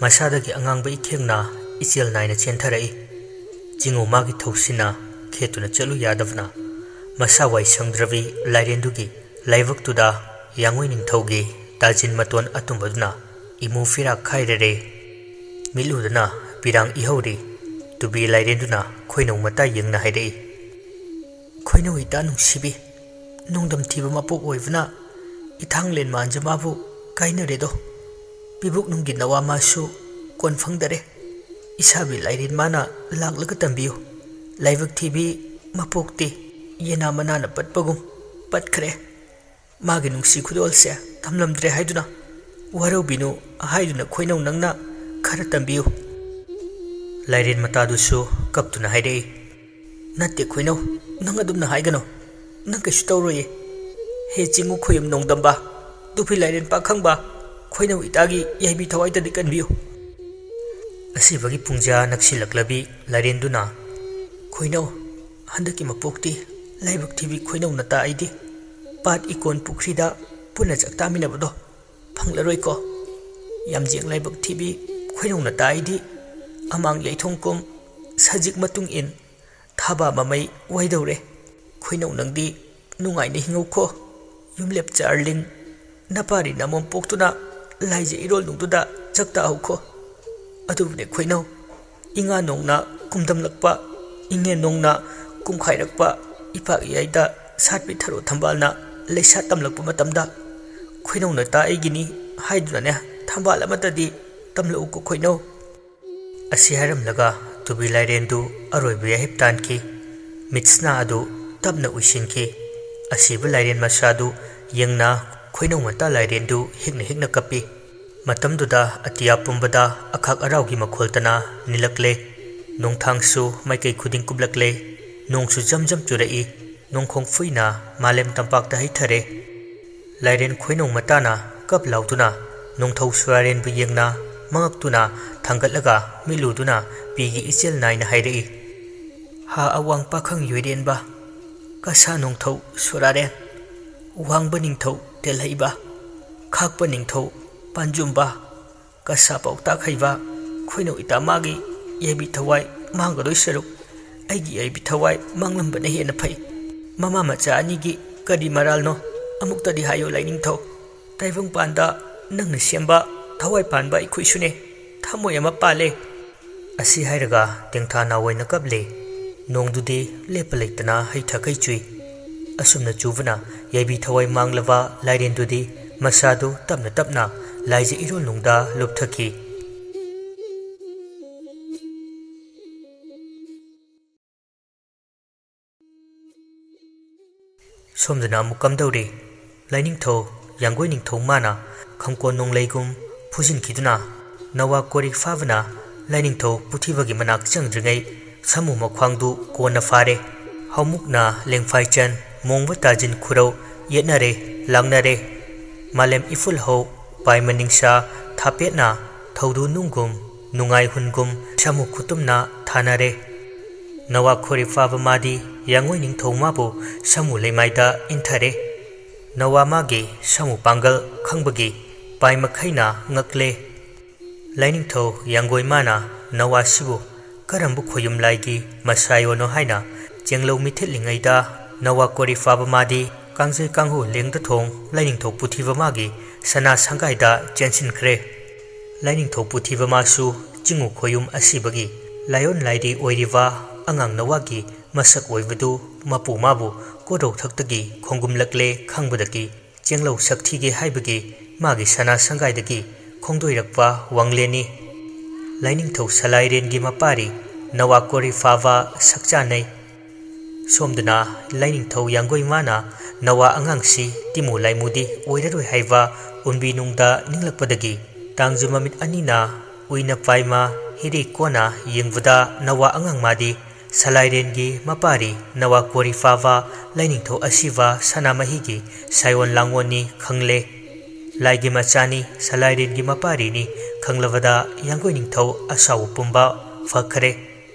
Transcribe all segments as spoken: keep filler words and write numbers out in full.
ꯃꯁꯥꯗꯒꯤ ꯑꯉꯥꯡꯕ ꯏꯈꯦꯡꯅ ꯏꯆꯦꯜ ꯅꯥꯏꯅ ꯆꯦꯟꯊꯔꯛꯏ꯫ ꯆꯤꯡꯉꯨ ꯃꯥꯒꯤ ꯊꯧꯁꯤꯅ ꯈꯦꯠꯇꯨꯅ ꯆꯠꯂꯨ ꯌꯥꯗꯕꯅ ꯃꯁꯥ ꯋꯥꯏ ꯁꯪꯗ꯭ꯔꯕꯤ ꯂꯥꯏꯔꯦꯟꯗꯨꯒꯤ ꯂꯥꯏꯕꯛꯇꯨꯗ ꯌꯥꯡꯉꯨꯏ ꯅꯤꯡꯊꯧꯒꯤ ꯇꯥꯖꯤꯟ ꯃꯇꯣꯟ ꯑꯇꯨꯝꯕꯗꯨꯅ ꯏꯃꯨ ꯐꯤꯔꯥꯛ ꯈꯥꯏꯔꯔꯦ꯫ ꯃꯤꯠꯂꯨꯗꯅ ꯄꯤꯔꯥꯡ ꯏꯍꯧꯔꯤ꯫ ꯇꯨꯕꯤ ꯂꯥꯏꯔꯦꯟꯗꯨꯅ ꯈꯣꯏꯅꯧ ꯃꯇꯥ ꯌꯦꯡꯅ ꯍꯥꯏꯔꯛꯏ, "ꯈꯣꯏꯅꯧ ꯏꯇꯥ ꯅꯨꯡꯁꯤꯕꯤ, ꯅꯣꯡꯗꯝ ꯊꯤꯕ ꯃꯄꯣꯛ ꯑꯣꯏꯕꯅ ꯏꯊꯥꯡꯂꯦꯟ ꯃꯥꯟꯖ ꯃꯥꯕꯨ ꯀꯥꯏꯅꯔꯦꯗꯣ꯫ ꯄꯤꯕꯨꯛ ꯅꯨꯡꯒꯤ ꯅꯋꯥ ꯃꯥꯁꯨ ꯀꯣꯟꯐꯪꯗꯔꯦ꯫ ꯏꯁꯥꯕꯤ ꯂꯥꯏꯔꯦꯟ ꯃꯥꯅ ꯂꯥꯛꯂꯒ ꯇꯝꯕꯤꯌꯨ꯫ ꯂꯥꯏꯕꯛ ꯊꯤꯕꯤ ꯃꯄꯣꯛꯇꯤ ꯌꯦꯅꯥ ꯃꯅꯥꯅ ꯄꯠꯄꯒꯨꯝ ꯄꯠꯈ꯭ꯔꯦ꯫ ꯃꯥꯒꯤ ꯅꯨꯡꯁꯤ ꯈꯨꯗꯣꯜꯁꯦ ꯊꯝꯂꯝꯗ꯭ꯔꯦ ꯍꯥꯏꯗꯨꯅ ꯋꯥꯔꯧꯕꯤꯅꯨ ꯍꯥꯏꯗꯨꯅ ꯈꯣꯏꯅꯧ ꯅꯪꯅ ꯈꯔ ꯇꯝꯕꯤꯌꯨ꯫" ꯂꯥꯏꯔꯦꯟ ꯃꯇꯥꯗꯨꯁꯨ ꯀꯞꯇꯨꯅ ꯍꯥꯏꯔꯛꯏ, "ꯅꯠꯇꯦ ꯈꯣꯏꯅꯧ, ꯅꯪ ꯑꯗꯨꯝꯅ ꯍꯥꯏꯒꯅꯨ꯫ ꯅꯪ ꯀꯩꯁꯨ ꯇꯧꯔꯣꯏꯌꯦ꯫ ꯍꯦ ꯆꯤꯡꯉꯨ ꯈꯣꯌꯨꯝ ꯅꯣꯡꯗꯝꯕ, ꯇꯨꯐꯤ ꯂꯥꯏꯔꯦꯟ ꯄꯥꯈꯪꯕ, ꯈꯣꯏꯅꯧ ꯏꯇꯥꯒꯤ ꯌꯥꯏꯕꯤ ꯊꯋꯥꯏꯗꯗꯤ ꯀꯟꯕꯤꯌꯨ꯫" ꯑꯁꯤꯕꯒꯤ ꯄꯨꯡꯖꯥ ꯅꯛꯁꯤꯜꯂꯛꯂꯕꯤ ꯂꯥꯏꯔꯦꯟꯗꯨꯅ, "ꯈꯣꯏꯅꯧ, ꯍꯟꯗꯛꯀꯤ ꯃꯄꯣꯛꯇꯤ ꯂꯥꯏꯕꯛ ꯊꯤꯕꯤ ꯈꯣꯏꯅꯧ ꯅꯇꯥ ꯑꯩꯗꯤ ꯄꯥꯠ ꯏꯀꯣꯟ ꯄꯨꯈ꯭ꯔꯤꯗ ꯄꯨꯟꯅ ꯆꯥꯛꯇꯥꯃꯤꯟꯅꯕꯗꯣ ꯐꯪꯂꯔꯣꯏꯀꯣ꯫ ꯌꯥꯝꯖꯦꯡ ꯂꯥꯏꯕꯛ ꯊꯤꯕꯤ ꯈꯣꯏꯅꯧ ꯅꯇꯥ ꯑꯩꯗꯤ ꯑꯃꯥꯡ ꯌꯥꯏꯊꯣꯡ ꯀꯨꯝ ꯁꯖꯤꯛ ꯃꯇꯨꯡ ꯏꯟ ꯊꯥꯕ ꯃꯃꯩ ꯋꯥꯏꯗꯧꯔꯦ꯫ ꯈꯣꯏꯅꯧ ꯅꯪꯗꯤ ꯅꯨꯡꯉꯥꯏꯅ ꯍꯤꯡꯍꯧꯈꯣ꯫ ꯌꯨꯝꯂꯦꯞ ꯆꯥꯔꯂꯤꯡ ꯅꯄꯥꯔꯤ ꯅꯃꯣꯝ ꯄꯣꯛꯇꯨꯅ ꯂꯥꯏꯖ ꯏꯔꯣꯜ ꯅꯨꯡꯗꯨꯗ ꯆꯥꯛꯇꯥꯍꯧꯈꯣ꯫" ꯑꯗꯨꯕꯨꯅꯦ ꯈꯣꯏꯅꯧ, ꯏꯉꯥ ꯅꯣꯡꯅ ꯀꯨꯝꯗꯝꯂꯛꯄ, ꯏꯉꯦꯟ ꯅꯣꯡꯅ ꯀꯨꯝꯈꯥꯏꯔꯛꯄ, ꯏꯄꯥꯛ ꯏꯌꯥꯏꯗ ꯁꯥꯠꯄꯤ ꯊꯔꯣ ꯊꯝꯕꯥꯜꯅ ꯂꯩꯁꯥ ꯇꯝꯂꯛꯄ ꯃꯇꯝꯗ, ꯈꯣꯏꯅꯧ ꯅꯇꯥ ꯑꯩꯒꯤꯅꯤ ꯍꯥꯏꯗꯨꯅꯅꯦ ꯊꯝꯕꯥꯜ ꯑꯃꯠꯇꯗꯤ ꯇꯝꯂꯛꯎꯀꯣ ꯈꯣꯏꯅꯧ꯫ ꯑꯁꯤ ꯍꯥꯏꯔꯝꯂꯒ ꯇꯨꯕꯤ ꯂꯥꯏꯔꯦꯟꯗꯨ ꯑꯔꯣꯏꯕ ꯌꯥꯍꯤꯞ ꯇꯥꯟꯈꯤ꯫ ꯃꯤꯠꯁꯅꯥ ꯑꯗꯨ ꯇꯞꯅ ꯎꯏꯁꯤꯟꯈꯤ꯫ ꯑꯁꯤꯕ ꯂꯥꯏꯔꯦꯟ ꯃꯁꯥꯗꯨ ꯌꯦꯡꯅ ꯈꯣꯏꯅꯧ ꯃꯇꯥ ꯂꯥꯏꯔꯦꯟꯗꯨ ꯍꯤꯛꯅ ꯍꯤꯛꯅ ꯀꯞꯄꯤ꯫ ꯃꯇꯝꯗꯨꯗ ꯑꯇꯤꯌꯥ ꯄꯨꯝꯕꯗ ꯑꯈꯥꯛ ꯑꯔꯥꯎꯒꯤ ꯃꯈꯣꯜꯇꯅ ꯅꯤꯜꯂꯛꯂꯦ꯫ ꯅꯣꯡꯊꯥꯡꯁꯨ ꯃꯥꯏꯀꯩ ꯈꯨꯗꯤꯡ ꯀꯨꯞꯂꯛꯂꯦ꯫ ꯅꯣꯡꯁꯨ ꯖꯝ ꯖꯝ ꯆꯨꯔꯛꯏ꯫ ꯅꯣꯡꯈꯣꯡ ꯐꯨꯏꯅ ꯃꯥꯂꯦꯝ ꯇꯝꯄꯥꯛꯇ ꯍꯩꯊꯔꯦ꯫ ꯂꯥꯏꯔꯦꯟ ꯈꯣꯏꯅꯧ ꯃꯇꯥꯅ ꯀꯞ ꯂꯥꯎꯗꯨꯅ ꯅꯣꯡꯊꯧ ꯁꯨꯔꯥꯔꯦꯟꯕꯨ ꯌꯦꯡꯅ ꯃꯉꯛꯇꯨꯅ ꯊꯥꯡꯒꯠꯂꯒ ꯃꯤꯠꯂꯨꯗꯨꯅ ꯄꯤꯒꯤ ꯏꯆꯦꯜ ꯅꯥꯏꯅ ꯍꯥꯏꯔꯛꯏ, "ꯍꯥ ꯑꯋꯥꯡ ꯄꯥꯈꯪ ꯌꯣꯏꯔꯦꯟꯕ, ꯀꯁꯥ ꯅꯣꯡꯊꯧ ꯁꯨꯔꯥꯔꯦꯟ, ꯋꯥꯡꯕ ꯅꯤꯡꯊꯧ ꯇꯦꯜꯍꯩꯕ, ꯈꯥꯛꯄ ꯅꯤꯡꯊꯧ ꯄꯥꯟꯖꯨꯝꯕ, ꯀꯁꯥ ꯄꯥꯎꯇꯥꯛ ꯍꯩꯕ ꯈꯣꯏꯅꯧ ꯏꯇꯥ ꯃꯥꯒꯤ ꯌꯥꯏꯕꯤ ꯊꯋꯥꯏ ꯃꯥꯡꯒꯗꯣꯏ ꯁꯔꯨꯛ ꯑꯩꯒꯤ ꯌꯥꯏꯕꯤ ꯊꯋꯥꯏ ꯃꯥꯡꯂꯝꯕꯅ ꯍꯦꯟꯅ ꯐꯩ꯫ ꯃꯃꯥ ꯃꯆꯥ ꯑꯅꯤꯒꯤ ꯀꯔꯤ ꯃꯔꯥꯜꯅꯣ? ꯑꯃꯨꯛꯇꯗꯤ ꯍꯥꯏꯌꯨ ꯂꯥꯏꯅꯤꯡꯊꯧ꯫ ꯇꯥꯏꯕꯪꯄꯥꯟꯗ ꯅꯪꯅ ꯁꯦꯝꯕ ꯊꯋꯥꯏ ꯄꯥꯟꯕ ꯑꯩꯈꯣꯏꯁꯨꯅꯦ ꯊꯃꯣꯏ ꯑꯃ ꯄꯥꯜꯂꯦ꯫ ꯑꯁꯤ ꯍꯥꯏꯔꯒ ꯇꯦꯡꯊꯥ ꯅꯥꯑꯣꯏꯅ ꯀꯞꯂꯦ꯫ ꯅꯣꯡꯗꯨꯗꯤ ꯂꯦꯞꯄ ꯂꯩꯇꯅ ꯍꯩꯊꯈꯩ ꯆꯨꯏ꯫ ꯑꯁꯨꯝꯅ ꯆꯨꯕꯅ ꯌꯥꯏꯕꯤ ꯊꯋꯥꯏ ꯃꯥꯡꯂꯕ ꯂꯥꯏꯔꯦꯟꯗꯨꯗꯤ ꯃꯁꯥꯗꯨ ꯇꯞꯅ ꯇꯞꯅ ꯂꯥꯏꯖ ꯏꯔꯣꯜꯅꯨꯡꯗ ꯂꯨꯞꯊꯈꯤ꯫ ꯁꯣꯝꯗꯅ ꯑꯃꯨꯛ ꯀꯝꯗꯧꯔꯤ? ꯂꯥꯏꯅꯤꯡꯊꯧ ꯌꯥꯡꯒꯣꯏ ꯅꯤꯡꯊꯧ ꯃꯥꯅ ꯈꯪꯀꯣꯟ ꯅꯣꯡꯂꯩꯒꯨꯝ ꯐꯨꯖꯤꯟꯈꯤꯗꯨꯅ ꯅꯋꯥ ꯀꯣꯔꯤ ꯐꯥꯕꯅ ꯂꯥꯏꯅꯤꯡꯊꯧ ꯄꯨꯊꯤꯕꯒꯤ ꯃꯅꯥꯛ ꯆꯪꯗ꯭ꯔꯤꯉꯩ ꯁꯥꯃꯨ ꯃꯈ꯭ꯋꯥꯡꯗꯨ ꯀꯣꯟꯅ ꯐꯥꯔꯦ꯫ ꯍꯧꯃꯨꯛꯅ ꯂꯦꯡꯐꯥꯏꯆꯟ, ꯃꯣꯡꯕ ꯇꯥꯖꯤꯟ ꯈꯨꯔꯧ ꯌꯦꯠꯅꯔꯦ, ꯂꯥꯡꯅꯔꯦ꯫ ꯃꯥꯂꯦꯝ ꯏꯐꯨꯜ ꯍꯧ, ꯄꯥꯏ ꯃꯅꯤꯡꯁꯥ, ꯊꯥꯄꯦꯠꯅ ꯊꯧꯗꯨ ꯅꯨꯡꯒꯨꯝ, ꯅꯨꯡꯉꯥꯏ ꯍꯨꯟꯒꯨꯝ ꯁꯥꯃꯨ ꯈꯨꯇꯨꯝꯅ ꯊꯥꯅꯔꯦ꯫ ꯅꯋꯥ ꯈꯣꯔꯤ ꯐꯥꯕ ꯃꯥꯗꯤ ꯌꯥꯡꯉꯣꯏ ꯅꯤꯡꯊꯧ ꯃꯥꯕꯨ ꯁꯥꯃꯨ ꯂꯩꯃꯥꯏꯗ ꯏꯟꯊꯔꯦ꯫ ꯅꯋꯥ ꯃꯥꯒꯤ ꯁꯥꯃꯨ ꯄꯥꯡꯒꯜ ꯈꯪꯕꯒꯤ ꯄꯥꯏ ꯃꯈꯩꯅ ꯉꯛꯂꯦ꯫ ꯂꯥꯏꯅꯤꯡꯊꯧ ꯌꯥꯡꯒꯣꯏ ꯃꯥꯅ ꯅꯋꯥꯁꯤꯕꯨ ꯀꯔꯝꯕ ꯈꯣꯌꯨꯝ ꯂꯥꯏꯒꯤ ꯃꯁꯥꯏꯑꯣꯅꯣ ꯍꯥꯏꯅ ꯆꯦꯡꯂꯧ ꯃꯤꯊꯤꯠꯂꯤꯉꯩꯗ ꯅꯋꯥ ꯀꯣꯔꯤ ꯐꯥꯕ ꯃꯥꯗꯤ ꯀꯥꯡꯖꯩ ꯀꯥꯡꯍꯨ ꯂꯦꯡꯗ ꯊꯣꯡ ꯂꯥꯏꯅꯤꯡꯊꯧ ꯄꯨꯊꯤꯕ ꯃꯥꯒꯤ ꯁꯅꯥ ꯁꯪꯒꯥꯏꯗ ꯆꯦꯟꯁꯤꯟꯈ꯭ꯔꯦ꯫ ꯂꯥꯏꯅꯤꯡꯊꯧ ꯄꯨꯊꯤꯕ ꯃꯥꯁꯨ ꯆꯤꯡꯉꯨ ꯈꯣꯌꯨꯝ ꯑꯁꯤꯕꯒꯤ ꯂꯥꯏꯑꯣꯟ ꯂꯥꯏꯔꯤ ꯑꯣꯏꯔꯤꯕ ꯑꯉꯥꯡ ꯅꯋꯥꯒꯤ ꯃꯁꯛ ꯑꯣꯏꯕꯗꯨ ꯃꯄꯨ ꯃꯥꯕꯨ ꯀꯣꯔꯧꯊꯛꯇꯒꯤ ꯈꯣꯡꯒꯨꯝꯂꯛꯂꯦ ꯈꯪꯕꯗꯒꯤ ꯆꯦꯡꯂꯧ ꯁꯛꯊꯤꯒꯦ ꯍꯥꯏꯕꯒꯤ ꯃꯥꯒꯤ ꯁꯅꯥ ꯁꯪꯒꯥꯏꯗꯒꯤ ꯈꯣꯡꯗꯣꯏꯔꯛꯄ ꯋꯥꯡꯂꯦꯟꯅꯤ꯫ ꯂꯥꯏꯅꯤꯡꯊꯧ ꯁꯂꯥꯏꯔꯦꯟꯒꯤ ꯃꯄꯥꯔꯤ ꯅꯋꯥ ꯀꯣꯔꯤ ꯐꯥꯕ ꯁꯛꯆꯥꯅꯩ꯫ ꯁꯣꯝꯗꯅ ꯂꯥꯏꯅꯤꯡꯊꯧ ꯌꯥꯡꯒꯣꯏ ꯃꯥꯅ ꯅꯋꯥ ꯑꯉꯥꯡꯁꯤ ꯇꯤꯃꯨ ꯂꯥꯏꯃꯨꯗꯤ ꯑꯣꯏꯔꯔꯣꯏ ꯍꯥꯏꯕ ꯎꯟꯕꯤ ꯅꯨꯡꯗ ꯅꯤꯡꯂꯛꯄꯗꯒꯤ ꯇꯥꯡꯖꯨ ꯃꯃꯤꯠ ꯑꯅꯤꯅ ꯎꯏꯅ ꯄꯥꯏꯃ ꯍꯤꯔꯤ ꯀꯣꯟꯅ ꯌꯦꯡꯕꯗ ꯅꯋꯥ ꯑꯉꯥꯡ ꯃꯥꯗꯤ ꯁꯂꯥꯏꯔꯦꯟꯒꯤ ꯃꯄꯥꯔꯤ ꯅꯋꯥ ꯀꯣꯔꯤ ꯐꯥꯕ ꯂꯥꯏꯅꯤꯡꯊꯧ ꯑꯁꯤꯕ ꯁꯅꯥꯃꯍꯤꯒꯤ ꯁꯥꯏꯑꯣꯟ ꯂꯥꯡꯑꯣꯟꯅꯤ ꯈꯪꯂꯦ꯫ ꯂꯥꯏꯒꯤ ꯃꯆꯥꯅꯤ, ꯁꯂꯥꯏꯔꯦꯟꯒꯤ ꯃꯄꯥꯔꯤꯅꯤ ꯈꯪꯂꯕꯗ ꯌꯥꯡꯒꯣꯏ ꯅꯤꯡꯊꯧ ꯑꯁꯥꯎꯕ ꯄꯨꯝꯕ ꯐꯈ꯭ꯔꯦ꯫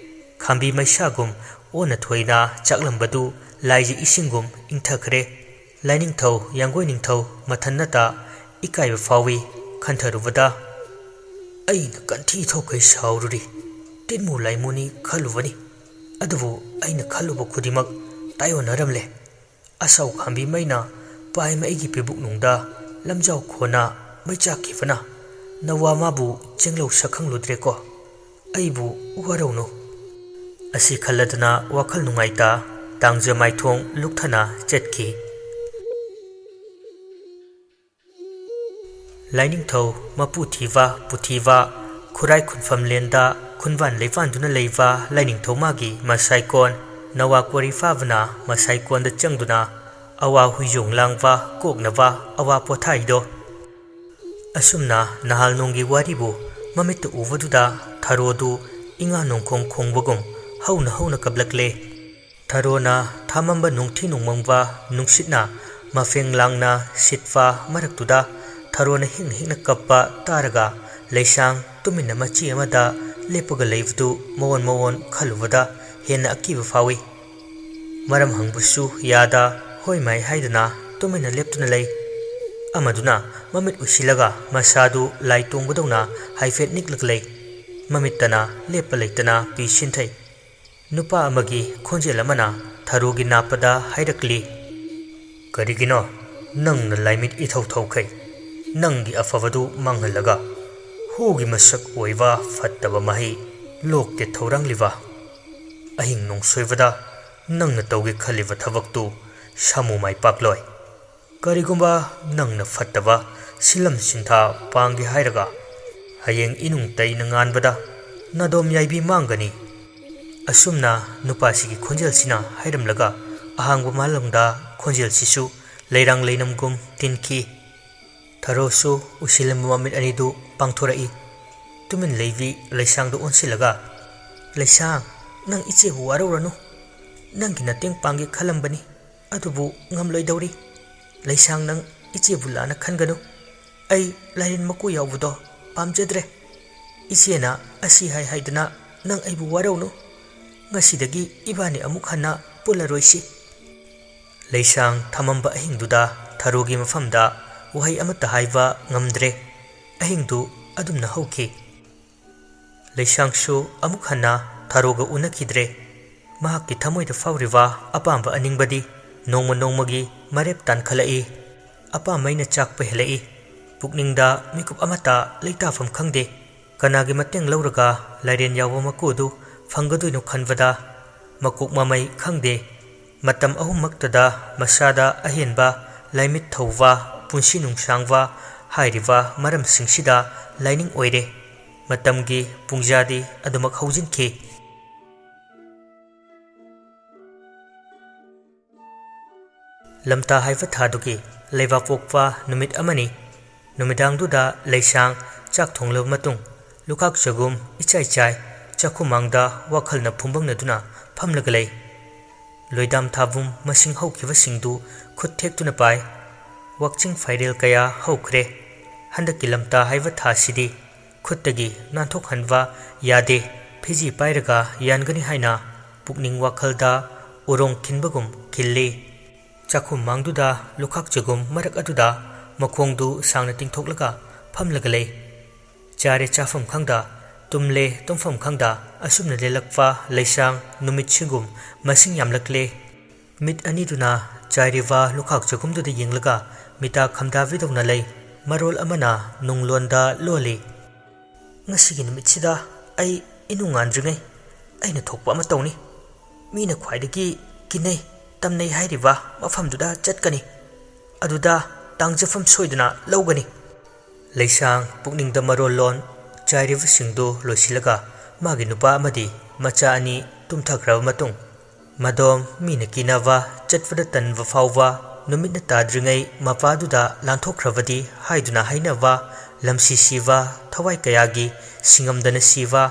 ꯈꯥꯝꯕꯤ ꯃꯩꯁꯥꯒꯨꯝ ꯑꯣꯟꯅ ꯊꯣꯏꯅ ꯆꯥꯛꯂꯝꯕꯗꯨ ꯂꯥꯏꯖ ꯏꯁꯤꯡꯒꯨꯝ ꯏꯪꯊꯈ꯭ꯔꯦ꯫ ꯂꯥꯏꯅꯤꯡꯊꯧ ꯌꯥꯡꯒꯣꯏ ꯅꯤꯡꯊꯧ ꯃꯊꯟꯅꯇ ꯏꯀꯥꯏꯕ ꯐꯥꯎꯏ ꯈꯟꯊꯔꯨꯕꯗ꯫ ꯑꯩꯅ ꯀꯟꯊꯤ ꯊꯣꯛꯈꯩ ꯁꯥꯎꯔꯨꯔꯤ꯫ ꯇꯤꯟꯃꯨ ꯂꯥꯏꯃꯨꯅꯤ ꯈꯜꯂꯨꯕꯅꯤ꯫ ꯑꯗꯨꯕꯨ ꯑꯩꯅ ꯈꯜꯂꯨꯕ ꯈꯨꯗꯤꯡꯃꯛ ꯇꯥꯏꯑꯣꯟꯅꯔꯝꯂꯦ꯫ ꯑꯁꯥꯎ ꯈꯥꯝꯕꯤ ꯃꯩꯅ ꯄꯥꯏꯃ ꯑꯩꯒꯤ ꯄꯤꯕꯨꯛꯅꯨꯡꯗ ꯂꯝꯖꯥꯎ ꯈꯣꯟꯅ ꯃꯩ ꯆꯥꯛꯈꯤꯕꯅ ꯅꯋꯥ ꯃꯥꯕꯨ ꯆꯦꯡꯂꯧ ꯁꯛꯈꯪꯂꯨꯗ꯭ꯔꯦꯀꯣ꯫ ꯑꯩꯕꯨ ꯋꯥꯔꯧꯅꯨ꯫ ꯑꯁꯤ ꯈꯜꯂꯗꯅ ꯋꯥꯈꯜ ꯅꯨꯡꯉꯥꯏꯇ ꯇꯥꯡꯖ ꯃꯥꯏꯊꯣꯡ ꯂꯨꯛꯊꯅ ꯆꯠꯈꯤ꯫ ꯂꯥꯏꯅꯤꯡꯊꯧ ꯃꯄꯨ ꯊꯤꯕ ꯄꯨꯊꯤꯕ ꯈꯨꯔꯥꯏ ꯈꯨꯟꯐꯝꯂꯦꯟꯗ ꯈꯨꯟꯕꯥꯟ ꯂꯩꯕꯥꯟꯗꯨꯅ ꯂꯩꯕ ꯂꯥꯏꯅꯤꯡꯊꯧ ꯃꯥꯒꯤ ꯃꯁꯥꯏꯀꯣꯟ ꯅꯋꯥ ꯀꯣꯔꯤ ꯐꯥꯕꯅ ꯃꯁꯥꯏꯀꯣꯟꯗ ꯆꯪꯗꯨꯅ ꯑꯋꯥ ꯍꯨꯏꯖꯣꯡ ꯂꯥꯡꯕ ꯀꯣꯛꯅꯕ ꯑꯋꯥ ꯄꯣꯊꯥꯏꯗꯣ꯫ ꯑꯁꯨꯝꯅ ꯅꯍꯥꯜ ꯅꯣꯡꯒꯤ ꯋꯥꯔꯤꯕꯨ ꯃꯃꯤꯠꯇ ꯎꯕꯗꯨꯗ ꯊꯔꯣꯗꯨ ꯏꯉꯥ ꯅꯣꯡꯈꯣꯡ ꯈꯣꯡꯕꯒꯨꯝ ꯍꯧꯅ ꯍꯧꯅ ꯀꯞꯂꯛꯂꯦ꯫ ꯊꯔꯣꯅ ꯊꯥꯃꯝꯕ ꯅꯣꯡꯊꯤ ꯅꯣꯡꯃꯪꯕ ꯅꯨꯡꯁꯤꯠꯅ ꯃꯐꯦꯡ ꯂꯥꯡꯅ ꯁꯤꯠꯄ ꯃꯔꯛꯇꯨꯗ ꯊꯔꯣꯅ ꯍꯤꯡꯅ ꯍꯤꯡꯅ ꯀꯞꯄ ꯇꯥꯔꯒ ꯂꯩꯁꯥꯡ ꯇꯨꯃꯤꯟꯅ ꯃꯆꯤ ꯑꯃꯗ ꯂꯦꯞꯄꯒ ꯂꯩꯕꯗꯨ ꯃꯑꯣꯟ ꯃꯑꯣꯟ ꯈꯜꯂꯨꯕꯗ ꯍꯦꯟꯅ ꯑꯀꯤꯕ ꯐꯥꯎꯏ꯫ ꯃꯔꯝ ꯍꯪꯕꯁꯨ ꯌꯥꯗ ꯍꯣꯏ ꯃꯥꯏ ꯍꯥꯏꯗꯅ ꯇꯨꯃꯤꯟꯅ ꯂꯦꯞꯇꯨꯅ ꯂꯩ꯫ ꯑꯃꯗꯨꯅ ꯃꯃꯤꯠ ꯎꯏꯁꯤꯜꯂꯒ ꯃꯁꯥꯗꯨ ꯂꯥꯏ ꯇꯣꯡꯕꯗꯧꯅ ꯍꯥꯏꯐꯦꯠ ꯅꯤꯛꯂꯒ ꯂꯩ꯫ ꯃꯃꯤꯠꯇꯅ ꯂꯦꯞꯄ ꯂꯩꯇꯅ ꯄꯤ ꯁꯤꯟꯊꯩ꯫ ꯅꯨꯄꯥ ꯑꯃꯒꯤ ꯈꯣꯟꯖꯦꯜ ꯑꯃꯅ ꯊꯔꯣꯒꯤ ꯅꯥꯞꯄꯗ ꯍꯥꯏꯔꯛꯂꯤ, "ꯀꯔꯤꯒꯤꯅꯣ ꯅꯪꯅ ꯂꯥꯏꯃꯤꯠ ꯏꯊꯧ ꯊꯧꯈꯩ ꯅꯪꯒꯤ ꯑꯐꯕꯗꯨ ꯃꯥꯡꯍꯜꯂꯒ ꯍꯨꯒꯤ ꯃꯁꯛ ꯑꯣꯏꯕ ꯐꯠꯇꯕ ꯃꯍꯩ ꯂꯣꯛꯇꯦ ꯊꯧꯔꯥꯡꯂꯤꯕ? ꯑꯍꯤꯡ ꯅꯣꯡꯁꯣꯏꯕꯗ ꯅꯪꯅ ꯇꯧꯒꯦ ꯈꯜꯂꯤꯕ ꯊꯕꯛꯇꯨ ꯁꯥꯃꯨ ꯃꯥꯏ ꯄꯥꯛꯂꯣꯏ꯫ ꯀꯔꯤꯒꯨꯝꯕ ꯅꯪꯅ ꯐꯠꯇꯕ ꯁꯤꯂꯝ ꯁꯤꯟꯊꯥ ꯄꯥꯡꯒꯦ ꯍꯥꯏꯔꯒ ꯍꯌꯦꯡ ꯏꯅꯨꯡ ꯇꯩꯅ ꯉꯥꯟꯕꯗ ꯅꯥꯗꯣꯝ ꯌꯥꯏꯕꯤ ꯃꯥꯡꯒꯅꯤ꯫" ꯑꯁꯨꯝꯅ ꯅꯨꯄꯥꯁꯤꯒꯤ ꯈꯣꯟꯖꯦꯜꯁꯤꯅ ꯍꯥꯏꯔꯝꯂꯒ ꯑꯍꯥꯡꯕ ꯃꯥꯂꯪꯗ ꯈꯣꯟꯖꯦꯜꯁꯤꯁꯨ ꯂꯩꯔꯥꯡ ꯂꯩꯅꯝꯒꯨꯝ ꯇꯤꯟꯈꯤ꯫ ꯊꯔꯣꯁꯨ ꯎꯁꯤꯜꯂꯝꯕ ꯃꯃꯤꯠ ꯑꯅꯤꯗꯨ ꯄꯥꯡꯊꯣꯔꯛꯏ꯫ ꯇꯨꯃꯤꯟ ꯂꯩꯕꯤ ꯂꯩꯁꯥꯡꯗ ꯑꯣꯟꯁꯤꯜꯂꯒ, "ꯂꯩꯁꯥꯡ, ꯅꯪ ꯏꯆꯦꯕꯨ ꯋꯥꯔꯧꯔꯅꯨ꯫ ꯅꯪꯒꯤ ꯃꯇꯦꯡ ꯄꯥꯡꯒꯦ ꯈꯜꯂꯝꯕꯅꯤ, ꯑꯗꯨꯕꯨ ꯉꯝꯂꯣꯏꯗꯧꯔꯤ꯫ ꯂꯩꯁꯥꯡ, ꯅꯪ ꯏꯆꯦꯕꯨ ꯂꯥꯟꯅ ꯈꯟꯒꯅꯨ꯫ ꯑꯩ ꯂꯥꯏꯔꯦꯟ ꯃꯀꯨ ꯌꯥꯎꯕꯗꯣ ꯄꯥꯝꯖꯗ꯭ꯔꯦ꯫ ꯏꯆꯦꯅ ꯑꯁꯤ ꯍꯥꯏ ꯍꯥꯏꯗꯅ ꯅꯪ ꯑꯩꯕꯨ ꯋꯥꯔꯧꯅꯨ꯫ ꯉꯁꯤꯗꯒꯤ ꯏꯕꯥꯅꯤ ꯑꯃꯨꯛ ꯍꯟꯅ ꯄꯨꯜꯂꯔꯣꯏꯁꯤ꯫" ꯂꯩꯁꯥꯡ ꯊꯝꯃꯝꯕ ꯑꯍꯤꯡꯗꯨꯗ ꯊꯔꯣꯒꯤ ꯃꯐꯝꯗ ꯋꯥꯍꯩ ꯑꯃꯠꯇ ꯍꯥꯏꯕ ꯉꯝꯗ꯭ꯔꯦ꯫ ꯑꯍꯤꯡꯗꯨ ꯑꯗꯨꯝꯅ ꯍꯧꯈꯤ꯫ ꯂꯩꯁꯥꯡꯁꯨ ꯑꯃꯨꯛ ꯍꯟꯅ ꯊꯥꯔꯣꯒ ꯎꯅꯈꯤꯗ꯭ꯔꯦ꯫ ꯃꯍꯥꯛꯀꯤ ꯊꯃꯣꯏꯗ ꯐꯥꯎꯔꯤꯕ ꯑꯄꯥꯝꯕ ꯑꯅꯤꯡꯕꯗꯤ ꯅꯣꯡꯃ ꯅꯣꯡꯃꯒꯤ ꯃꯔꯦꯞ ꯇꯥꯟꯈꯠꯂꯛꯏ꯫ ꯑꯄꯥꯝꯕꯩꯅ ꯆꯥꯛꯄ ꯍꯦꯜꯂꯛꯏ꯫ ꯄꯨꯛꯅꯤꯡꯗ ꯃꯤꯀꯨꯞ ꯑꯃꯠꯇ ꯂꯩꯇꯥꯐꯝ ꯈꯪꯗꯦ꯫ ꯀꯅꯥꯒꯤ ꯃꯇꯦꯡ ꯂꯧꯔꯒ ꯂꯥꯏꯔꯦꯟ ꯌꯥꯎꯕ ꯃꯀꯨ ꯑꯗꯨ ꯐꯪꯒꯗꯣꯏꯅꯣ ꯈꯟꯕꯗ ꯃꯀꯣꯛ ꯃꯃꯩ ꯈꯪꯗꯦ꯫ ꯃꯇꯝ ꯑꯍꯨꯝꯃꯛꯇꯗ ꯃꯁꯥꯗ ꯑꯍꯦꯟꯕ ꯂꯥꯏꯃꯤꯠ ꯊꯧꯕ, ꯄꯨꯟꯁꯤ ꯅꯨꯡꯁꯥꯡꯕ ꯍꯥꯏꯔꯤꯕ ꯃꯔꯝꯁꯤꯡꯁꯤꯗ ꯂꯥꯏꯅꯤꯡ ꯑꯣꯏꯔꯦ꯫ ꯃꯇꯝꯒꯤ ꯄꯨꯡꯖꯥꯗꯤ ꯑꯗꯨꯃꯛ ꯍꯧꯖꯤꯟꯈꯤ꯫ ꯂꯝꯇꯥ ꯍꯥꯏꯕ ꯊꯥꯗꯨꯒꯤ ꯂꯩꯕꯥꯛꯄꯣꯛꯄ ꯅꯨꯃꯤꯠ ꯑꯃꯅꯤ꯫ ꯅꯨꯃꯤꯗꯥꯡꯗꯨꯗ ꯂꯩꯁꯥꯡ ꯆꯥꯛ ꯊꯣꯡꯂꯕ ꯃꯇꯨꯡ ꯂꯨꯈꯥꯛ ꯆꯒꯨꯝ ꯏꯆꯥꯏ ꯆꯥꯏ ꯆꯥꯛꯈꯨꯝꯃꯥꯡꯗ ꯋꯥꯈꯜꯅ ꯐꯨꯝꯕꯪꯅꯗꯨꯅ ꯐꯝꯂꯒ ꯂꯩ꯫ ꯂꯣꯏꯗꯥꯝ ꯊꯥꯕꯨꯝ ꯃꯁꯤꯡ ꯍꯧꯈꯤꯕꯁꯤꯡꯗꯨ ꯈꯨꯠ ꯊꯦꯛꯇꯨꯅ ꯄꯥꯏ꯫ ꯋꯥꯛꯆꯤꯡ ꯐꯥꯏꯔꯦꯜ ꯀꯌꯥ ꯍꯧꯈ꯭ꯔꯦ꯫ ꯍꯟꯗꯛꯀꯤ ꯂꯝꯇꯥ ꯍꯥꯏꯕ ꯊꯥꯁꯤꯗꯤ ꯈꯨꯠꯇꯒꯤ ꯅꯥꯟꯊꯣꯛꯍꯟꯕ ꯌꯥꯗꯦ꯫ ꯐꯤꯖꯤ ꯄꯥꯏꯔꯒ ꯌꯥꯟꯒꯅꯤ ꯍꯥꯏꯅ ꯄꯨꯛꯅꯤꯡ ꯋꯥꯈꯜꯗ ꯎꯔꯣꯡ ꯈꯤꯟꯕꯒꯨꯝ ꯈꯤꯜꯂꯤ꯫ ꯆꯥꯛꯈꯨꯝ ꯃꯥꯡꯗꯨꯗ ꯂꯨꯈꯥꯛ ꯆꯒꯨꯝ ꯃꯔꯛ ꯑꯗꯨꯗ ꯃꯈꯣꯡꯗꯨ ꯁꯥꯡꯅ ꯇꯤꯡꯊꯣꯛꯂꯒ ꯐꯝꯂꯒ ꯂꯩ꯫ ꯆꯥꯔꯦ ꯆꯥꯐꯝ ꯈꯪꯗ, ꯇꯨꯝꯂꯦ ꯇꯨꯝꯐꯝ ꯈꯪꯗ, ꯑꯁꯨꯝꯅ ꯂꯦꯜꯂꯛꯄ ꯂꯩꯁꯥꯡ ꯅꯨꯃꯤꯠꯁꯤꯡꯒꯨꯝ ꯃꯁꯤꯡ ꯌꯥꯝꯂꯛꯂꯦ꯫ ꯃꯤꯠ ꯑꯅꯤꯗꯨꯅ ꯆꯥꯏꯔꯤꯕ ꯂꯨꯈꯥꯛ ꯆꯒꯨꯝꯗꯨꯗ ꯌꯦꯡꯂꯒ ꯃꯤꯇꯥ ꯈꯝꯗꯥꯕꯤꯗꯧꯅ ꯂꯩ꯫ ꯃꯔꯣꯜ ꯑꯃꯅ ꯅꯨꯡꯂꯣꯟꯗ ꯂꯣꯜꯂꯤ꯫ "ꯉꯁꯤꯒꯤ ꯅꯨꯃꯤꯠꯁꯤꯗ ꯑꯩ ꯏꯅꯨꯡ ꯉꯥꯟꯗ꯭ꯔꯤꯉꯩ ꯑꯩꯅ ꯊꯣꯛꯄ ꯑꯃ ꯇꯧꯅꯤ꯫ ꯃꯤꯅ ꯈ꯭ꯋꯥꯏꯗꯒꯤ ꯀꯤꯅꯩ, ꯇꯝꯅꯩ ꯍꯥꯏꯔꯤꯕ ꯃꯐꯝꯗꯨꯗ ꯆꯠꯀꯅꯤ꯫ ꯑꯗꯨꯗ ꯇꯥꯡꯖꯐꯝ ꯁꯣꯏꯗꯅ ꯂꯧꯒꯅꯤ꯫" ꯂꯩꯁꯥꯡ ꯄꯨꯛꯅꯤꯡꯗ ꯃꯔꯣꯜ ꯂꯣꯟ ꯆꯥꯏꯔꯤꯕꯁꯤꯡꯗꯨ ꯂꯣꯏꯁꯤꯜꯂꯒ ꯃꯥꯒꯤ ꯅꯨꯄꯥ ꯑꯃꯗꯤ ꯃꯆꯥ ꯑꯅꯤ ꯇꯨꯝꯊꯈ꯭ꯔꯕ ꯃꯇꯨꯡ, ꯃꯗꯣꯝ ꯃꯤꯅ ꯀꯤꯅꯕ, ꯆꯠꯄꯗ ꯇꯟꯕ ꯐꯥꯎꯕ ꯅꯨꯃꯤꯠꯅ ꯇꯥꯗ꯭ꯔꯤꯉꯩ ꯃꯄꯥꯗꯨꯗ ꯂꯥꯟꯊꯣꯛꯈ꯭ꯔꯕꯗꯤ ꯍꯥꯏꯗꯨꯅ ꯍꯥꯏꯅꯕ, ꯂꯝꯁꯤ ꯁꯤꯕ ꯊꯋꯥꯏ ꯀꯌꯥꯒꯤ, ꯁꯤꯡꯉꯝꯗꯅ ꯁꯤꯕ,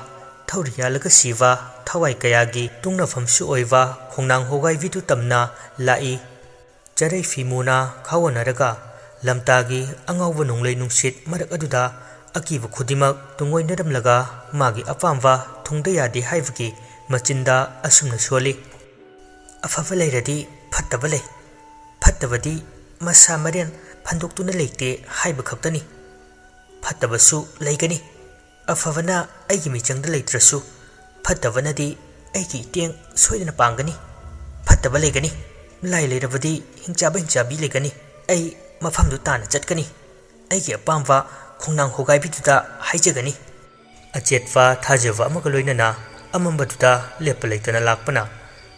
ꯊꯧꯔꯤ ꯌꯥꯜꯂꯒ ꯁꯤꯕ ꯊꯋꯥꯏ ꯀꯌꯥꯒꯤ ꯇꯨꯡꯅꯐꯝꯁꯨ ꯑꯣꯏꯕ ꯈꯣꯡꯅꯥꯡ ꯍꯣꯒꯥꯏꯕꯤꯗꯨ ꯇꯝꯅ ꯂꯥꯛꯏ꯫ ꯆꯔꯩ ꯐꯤ ꯃꯨꯅ ꯈꯥꯎꯋꯟꯅꯔꯒ ꯂꯝꯇꯥꯒꯤ ꯑꯉꯥꯎꯕ ꯅꯣꯡꯂꯩ ꯅꯨꯡꯁꯤꯠ ꯃꯔꯛ ꯑꯗꯨꯗ ꯑꯀꯤꯕ ꯈꯨꯗꯤꯡꯃꯛ ꯇꯨꯡꯑꯣꯏꯅꯔꯝꯂꯒ ꯃꯥꯒꯤ ꯑꯄꯥꯝꯕ ꯊꯨꯡꯗ ꯌꯥꯗꯦ ꯍꯥꯏꯕꯒꯤ ꯃꯆꯤꯟꯗ ꯑꯁꯨꯝꯅ ꯁꯣꯜꯂꯤ꯫ "ꯑꯐꯕ ꯂꯩꯔꯗꯤ ꯐꯠꯇꯕ ꯂꯩ, ꯐꯠꯇꯕꯗꯤ ꯃꯁꯥ ꯃꯔꯦꯟ ꯐꯟꯗꯣꯛꯇꯨꯅ ꯂꯩꯇꯦ ꯍꯥꯏꯕ ꯈꯛꯇꯅꯤ꯫ ꯐꯠꯇꯕꯁꯨ ꯂꯩꯒꯅꯤ꯫ ꯑꯐꯕꯅ ꯑꯩꯒꯤ ꯃꯤꯆꯪꯗ ꯂꯩꯇ꯭ꯔꯁꯨ, ꯐꯠꯇꯕꯅꯗꯤ ꯑꯩꯒꯤ ꯏꯇꯦꯡ ꯁꯣꯏꯗꯅ ꯄꯥꯡꯒꯅꯤ꯫ ꯐꯠꯇꯕ ꯂꯩꯒꯅꯤ꯫ ꯂꯥꯏ ꯂꯩꯔꯕꯗꯤ ꯍꯤꯡꯆꯥꯕ ꯍꯤꯡꯆꯥꯕꯤ ꯂꯩꯒꯅꯤ꯫ ꯑꯩ ꯃꯐꯝꯗꯨ ꯇꯥꯟꯅ ꯆꯠꯀꯅꯤ꯫ ꯑꯩꯒꯤ ꯑꯄꯥꯝꯕ ꯈꯣꯡꯅꯥꯡ ꯍꯣꯒꯥꯏꯕꯤꯗꯨꯗ ꯍꯥꯏꯖꯒꯅꯤ꯫ ꯑꯆꯦꯠꯄ ꯊꯥꯖꯕ ꯑꯃꯒ ꯂꯣꯏꯅꯅ ꯑꯃꯝꯕꯗꯨꯗ ꯂꯦꯞꯄ ꯂꯩꯇꯅ ꯂꯥꯛꯄꯅ,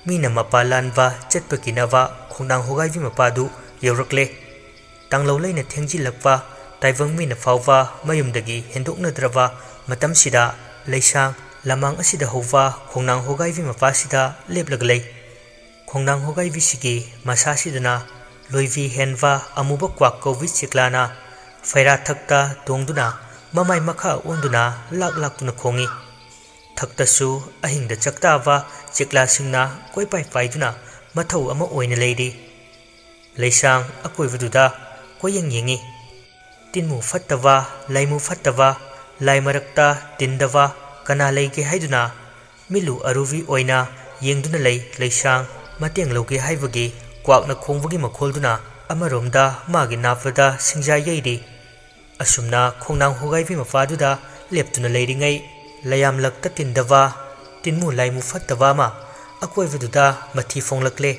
ꯃꯤꯅ ꯃꯄꯥ ꯂꯥꯟꯕ ꯆꯠꯄ ꯀꯤꯅꯕ ꯈꯣꯡꯅꯥꯡ ꯍꯣꯒꯥꯏꯕꯤ ꯃꯄꯥꯗꯨ ꯌꯧꯔꯛꯂꯦ꯫ ꯇꯥꯡꯂꯧ ꯂꯩꯅ ꯊꯦꯡꯖꯤꯜꯂꯛꯄ, ꯇꯥꯏꯕꯪ ꯃꯤꯅ ꯐꯥꯎꯕ ꯃꯌꯨꯝꯗꯒꯤ ꯍꯦꯟꯗꯣꯛꯅꯗ꯭ꯔꯕ ꯃꯇꯝꯁꯤꯗ, ꯂꯩꯁꯥꯡ ꯂꯃꯥꯡ ꯑꯁꯤꯗ ꯍꯧꯕ ꯈꯣꯡꯅꯥꯡ ꯍꯣꯒꯥꯏꯕꯤ ꯃꯄꯥꯁꯤꯗ ꯂꯦꯞꯂꯒ ꯂꯩ꯫ ꯈꯣꯡꯅꯥꯡ ꯍꯣꯒꯥꯏꯕꯤꯁꯤꯒꯤ ꯃꯁꯥꯁꯤꯗꯅ ꯂꯣꯏꯕꯤ ꯍꯦꯟꯕ ꯑꯃꯨꯕ ꯀ꯭ꯋꯥꯛ ꯀꯧꯕꯤ ꯆꯦꯛꯂꯥꯅ ꯐꯩꯔꯥꯊꯛꯇ ꯇꯣꯡꯗꯨꯅ ꯃꯃꯥꯏ ꯃꯈꯥ ꯑꯣꯟꯗꯨꯅ ꯂꯥꯛ ꯂꯥꯛꯇꯨꯅ ꯈꯣꯡꯏ꯫ ꯊꯛꯇꯁꯨ ꯑꯍꯤꯡꯗ ꯆꯥꯛꯇꯥꯕ ꯆꯦꯛꯂꯥꯁꯤꯡꯅ ꯀꯣꯏꯄꯥꯏ ꯄꯥꯏꯗꯨꯅ ꯃꯊꯧ ꯑꯃ ꯑꯣꯏꯅ ꯂꯩꯔꯤ꯫ ꯂꯩꯁꯥꯡ ꯑꯀꯣꯏꯕꯗꯨꯗ ꯀꯣꯏꯌꯦꯡ ꯌꯦꯡꯏ꯫ ꯇꯤꯟꯃꯨ ꯐꯠꯇꯕ, ꯂꯥꯏꯃꯨ ꯐꯠꯇꯕ, ꯂꯥꯏ ꯃꯔꯛꯇ ꯇꯤꯟꯗꯕ ꯀꯅꯥ ꯂꯩꯒꯦ ꯍꯥꯏꯗꯨꯅ ꯃꯤꯠꯂꯨ ꯑꯔꯨꯕꯤ ꯑꯣꯏꯅ ꯌꯦꯡꯗꯨꯅ ꯂꯩ ꯂꯩꯁꯥꯡ꯫ ꯃꯇꯦꯡ ꯂꯧꯒꯦ ꯍꯥꯏꯕꯒꯤ ꯀ꯭ꯋꯥꯛꯅ ꯈꯣꯡꯕꯒꯤ ꯃꯈꯣꯜꯗꯨꯅ ꯑꯃꯔꯣꯝꯗ ꯃꯥꯒꯤ ꯅꯥꯞꯄꯗ ꯁꯤꯡꯖꯥ ꯌꯩꯔꯤ꯫ ꯑꯁꯨꯝꯅ ꯈꯣꯡꯅꯥꯡ ꯍꯣꯒꯥꯏꯕꯤ ꯃꯄꯥꯗꯨꯗ ꯂꯦꯞꯇꯨꯅ ꯂꯩꯔꯤꯉꯩ, ꯂꯩꯌꯥꯝꯂꯛꯇ ꯇꯤꯟꯗꯕ ꯇꯤꯟꯃꯨ ꯂꯥꯏꯃꯨ ꯐꯠꯇꯕ ꯑꯃ ꯑꯀꯣꯏꯕꯗꯨꯗ ꯃꯊꯤ ꯐꯣꯡꯂꯛꯂꯦ꯫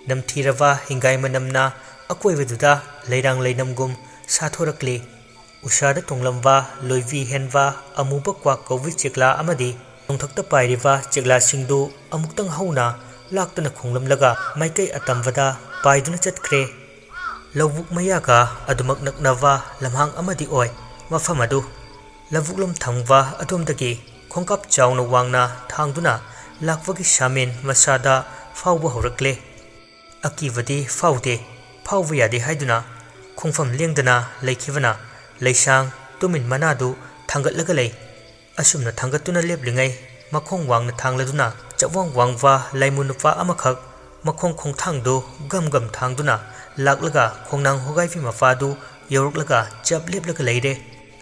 ꯅꯝꯊꯤꯔꯕ ꯍꯤꯡꯒꯥꯏ ꯃꯅꯝꯅ ꯑꯀꯣꯏꯕꯗꯨꯗ ꯂꯩꯔꯥꯡ ꯂꯩꯅꯝꯒꯨꯝ ꯁꯥꯊꯣꯔꯛꯂꯤ꯫ ꯎꯁꯥꯗ ꯇꯣꯡꯂꯝꯕ ꯂꯣꯏꯕꯤ ꯍꯦꯟꯕ ꯑꯃꯨꯕ ꯀ꯭ꯋꯥꯛ ꯀꯧꯕꯤ ꯆꯦꯛꯂꯥ ꯑꯃꯗꯤ ꯅꯣꯡꯊꯛꯇ ꯄꯥꯏꯔꯤꯕ ꯆꯦꯛꯂꯥꯁꯤꯡꯗꯨ ꯑꯃꯨꯛꯇꯪ ꯍꯧꯅ ꯂꯥꯛꯇꯨꯅ ꯈꯣꯡꯂꯝꯂꯒ ꯃꯥꯏꯀꯩ ꯑꯇꯝꯕꯗ ꯄꯥꯏꯗꯨꯅ ꯆꯠꯈ꯭ꯔꯦ꯫ ꯂꯧꯕꯨꯛ ꯃꯌꯥꯒ ꯑꯗꯨꯃꯛ ꯅꯛꯅꯕ ꯂꯝꯍꯥꯡ ꯑꯃꯗꯤ ꯑꯣꯏ ꯃꯐꯝ ꯑꯗꯨ꯫ ꯂꯧꯕꯨꯛꯂꯣꯝ ꯊꯪꯕ ꯑꯗꯣꯝꯗꯒꯤ ꯈꯣꯡꯀꯥꯞ ꯆꯥꯎꯅ ꯋꯥꯡꯅ ꯊꯥꯡꯗꯨꯅ ꯂꯥꯛꯄꯒꯤ ꯁꯥꯃꯦꯟ ꯃꯁꯥꯗ ꯐꯥꯎꯕ ꯍꯧꯔꯛꯂꯦ꯫ ꯑꯀꯤꯕꯗꯤ ꯐꯥꯎꯗꯦ, ꯐꯥꯎꯕ ꯌꯥꯗꯦ ꯍꯥꯏꯗꯨꯅ ꯈꯣꯡꯐꯝ ꯂꯦꯡꯗꯅ ꯂꯩꯈꯤꯕꯅ ꯂꯩꯁꯥꯡ ꯇꯨꯃꯤꯟ ꯃꯅꯥꯗꯨ ꯊꯥꯡꯒꯠꯂꯒ ꯂꯩ꯫ ꯑꯁꯨꯝꯅ ꯊꯥꯡꯒꯠꯇꯨꯅ ꯂꯦꯞꯂꯤꯉꯩ, ꯃꯈꯣꯡ ꯋꯥꯡꯅ ꯊꯥꯡꯂꯗꯨꯅ ꯆꯞꯋꯥꯡ ꯋꯥꯡꯕ ꯂꯥꯏꯃꯨ ꯅꯨꯄꯥ ꯑꯃꯈꯛ ꯃꯈꯣꯡ ꯈꯣꯡꯊꯥꯡꯗꯨ ꯒꯝ ꯒꯝ ꯊꯥꯡꯗꯨꯅ ꯂꯥꯛꯂꯒ ꯈꯣꯡꯅꯥꯡ ꯍꯣꯒꯥꯏꯕꯤ ꯃꯄꯥꯗꯨ ꯌꯧꯔꯛꯂꯒ ꯆꯞ ꯂꯦꯞꯂꯒ ꯂꯩꯔꯦ꯫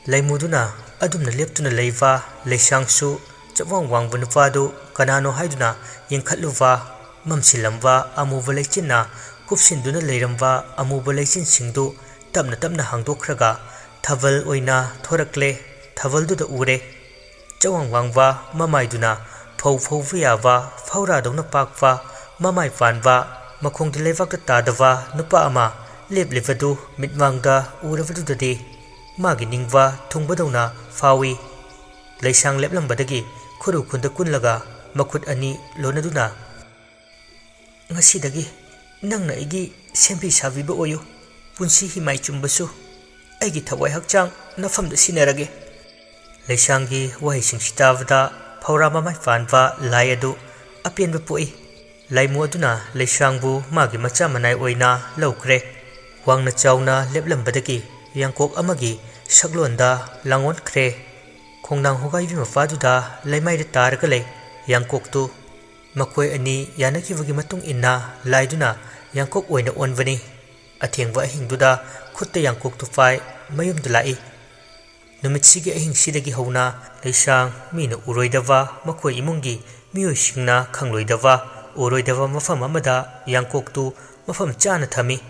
ꯂꯥꯏꯃꯨꯗꯨꯅ ꯑꯗꯨꯝꯅ ꯂꯦꯞꯇꯨꯅ ꯂꯩꯕ ꯂꯩꯁꯥꯡꯁꯨ ꯆꯞꯋꯥꯡ ꯋꯥꯡꯕ ꯅꯨꯄꯥꯗꯨ ꯀꯅꯥꯅꯣ ꯍꯥꯏꯗꯨꯅ ꯌꯦꯡꯈꯠꯂꯨꯕ, ꯃꯝꯁꯤꯜꯂꯝꯕ ꯑꯃꯨꯕ ꯂꯩꯆꯤꯟꯅ ꯀꯨꯞꯁꯤꯟꯗꯨꯅ ꯂꯩꯔꯝꯕ ꯑꯃꯨꯕ ꯂꯩꯆꯤꯟꯁꯤꯡꯗꯨ ꯇꯞꯅ ꯇꯞꯅ ꯍꯥꯡꯗꯣꯛꯈ꯭ꯔꯒ ꯊꯥꯕꯜ ꯑꯣꯏꯅ ꯊꯣꯔꯛꯂꯦ꯫ ꯊꯥꯕꯜꯗꯨꯗ ꯎꯔꯦ꯫ ꯆꯋꯥꯡ ꯋꯥꯡꯕ, ꯃꯃꯥꯏꯗꯨꯅ ꯐꯧ ꯐꯧꯕ ꯌꯥꯕ ꯐꯧꯔꯥꯗꯧꯅ ꯄꯥꯛꯄ, ꯃꯃꯥꯏ ꯄꯥꯟꯕ, ꯃꯈꯣꯡꯗꯤ ꯂꯩꯕꯥꯛꯇ ꯇꯥꯗꯕ ꯅꯨꯄꯥ ꯑꯃ ꯂꯦꯞꯂꯤꯕꯗꯨ ꯃꯤꯠꯃꯥꯡꯗ ꯎꯔꯕꯗꯨꯗꯗꯤ ꯃꯥꯒꯤ ꯅꯤꯡꯕ ꯊꯨꯡꯕꯗꯧꯅ ꯐꯥꯎꯏ꯫ ꯂꯩꯁꯥꯡ ꯂꯦꯞꯂꯝꯕꯗꯒꯤ ꯈꯨꯔꯨ ꯈꯨꯟꯗ ꯀꯨꯜꯂꯒ ꯃꯈꯨꯠ ꯑꯅꯤ ꯂꯣꯟꯅꯗꯨꯅ, "ꯉꯁꯤꯗꯒꯤ ꯅꯪꯅ ꯑꯩꯒꯤ ꯁꯦꯝꯕꯤ ꯁꯥꯕꯤꯕ ꯑꯣꯏꯌꯨ꯫ ꯄꯨꯟꯁꯤ ꯍꯤꯃꯥꯏ ꯆꯨꯝꯕꯁꯨ ꯑꯩꯒꯤ ꯊꯋꯥꯏ ꯍꯛꯆꯥꯡ ꯅꯐꯝꯗ ꯁꯤꯟꯅꯔꯒꯦ"꯫ ꯂꯩꯁꯥꯡꯒꯤ ꯋꯥꯍꯩꯁꯤꯡꯁꯤ ꯇꯥꯕꯗ ꯐꯧꯔꯥ ꯃꯃꯥꯏ ꯄꯥꯟꯕ ꯂꯥꯏ ꯑꯗꯨ ꯑꯄꯦꯟꯕ ꯄꯣꯛꯏ꯫ ꯂꯥꯏꯃꯨ ꯑꯗꯨꯅ ꯂꯩꯁꯥꯡꯕꯨ ꯃꯥꯒꯤ ꯃꯆꯥ ꯃꯅꯥꯏ ꯑꯣꯏꯅ ꯂꯧꯈ꯭ꯔꯦ꯫ ꯋꯥꯡꯅ ꯆꯥꯎꯅ ꯂꯦꯞꯂꯝꯕꯗꯒꯤ ꯌꯥꯡꯀꯣꯛ ꯑꯃꯒꯤ ꯁꯛꯂꯣꯟꯗ ꯂꯥꯡꯑꯣꯟꯈ꯭ꯔꯦ꯫ ꯈꯣꯡꯅꯥꯡ ꯍꯣꯒꯥꯏꯕꯤ ꯃꯄꯥꯗꯨꯗ ꯂꯩꯃꯥꯏꯗ ꯇꯥꯔꯒ ꯂꯩ ꯌꯥꯡꯀꯣꯛꯇꯨ꯫ ꯃꯈꯣꯏ ꯑꯅꯤ ꯌꯥꯅꯈꯤꯕꯒꯤ ꯃꯇꯨꯡ ꯏꯟꯅ ꯂꯥꯏꯗꯨꯅ ꯌꯥꯡꯀꯣꯛ ꯑꯣꯏꯅ ꯑꯣꯟꯕꯅꯤ꯫ ꯑꯊꯦꯡꯕ ꯑꯍꯤꯡꯗꯨꯗ ꯈꯨꯠꯇ ꯌꯥꯡꯀꯣꯛꯇꯨ ꯄꯥꯏ ꯃꯌꯨꯝꯗ ꯂꯥꯛꯏ꯫ ꯅꯨꯃꯤꯠꯁꯤꯒꯤ ꯑꯍꯤꯡꯁꯤꯗꯒꯤ ꯍꯧꯅ ꯂꯩꯁꯥꯡ ꯃꯤꯅ ꯎꯔꯣꯏꯗꯕ, ꯃꯈꯣꯏ ꯏꯃꯨꯡꯒꯤ ꯃꯤꯑꯣꯏꯁꯤꯡꯅ ꯈꯪꯂꯣꯏꯗꯕ, ꯎꯔꯣꯏꯗꯕ ꯃꯐꯝ ꯑꯃꯗ ꯌꯥꯡꯀꯣꯛꯇꯨ ꯃꯐꯝ ꯆꯥꯅ ꯊꯝꯃꯤ꯫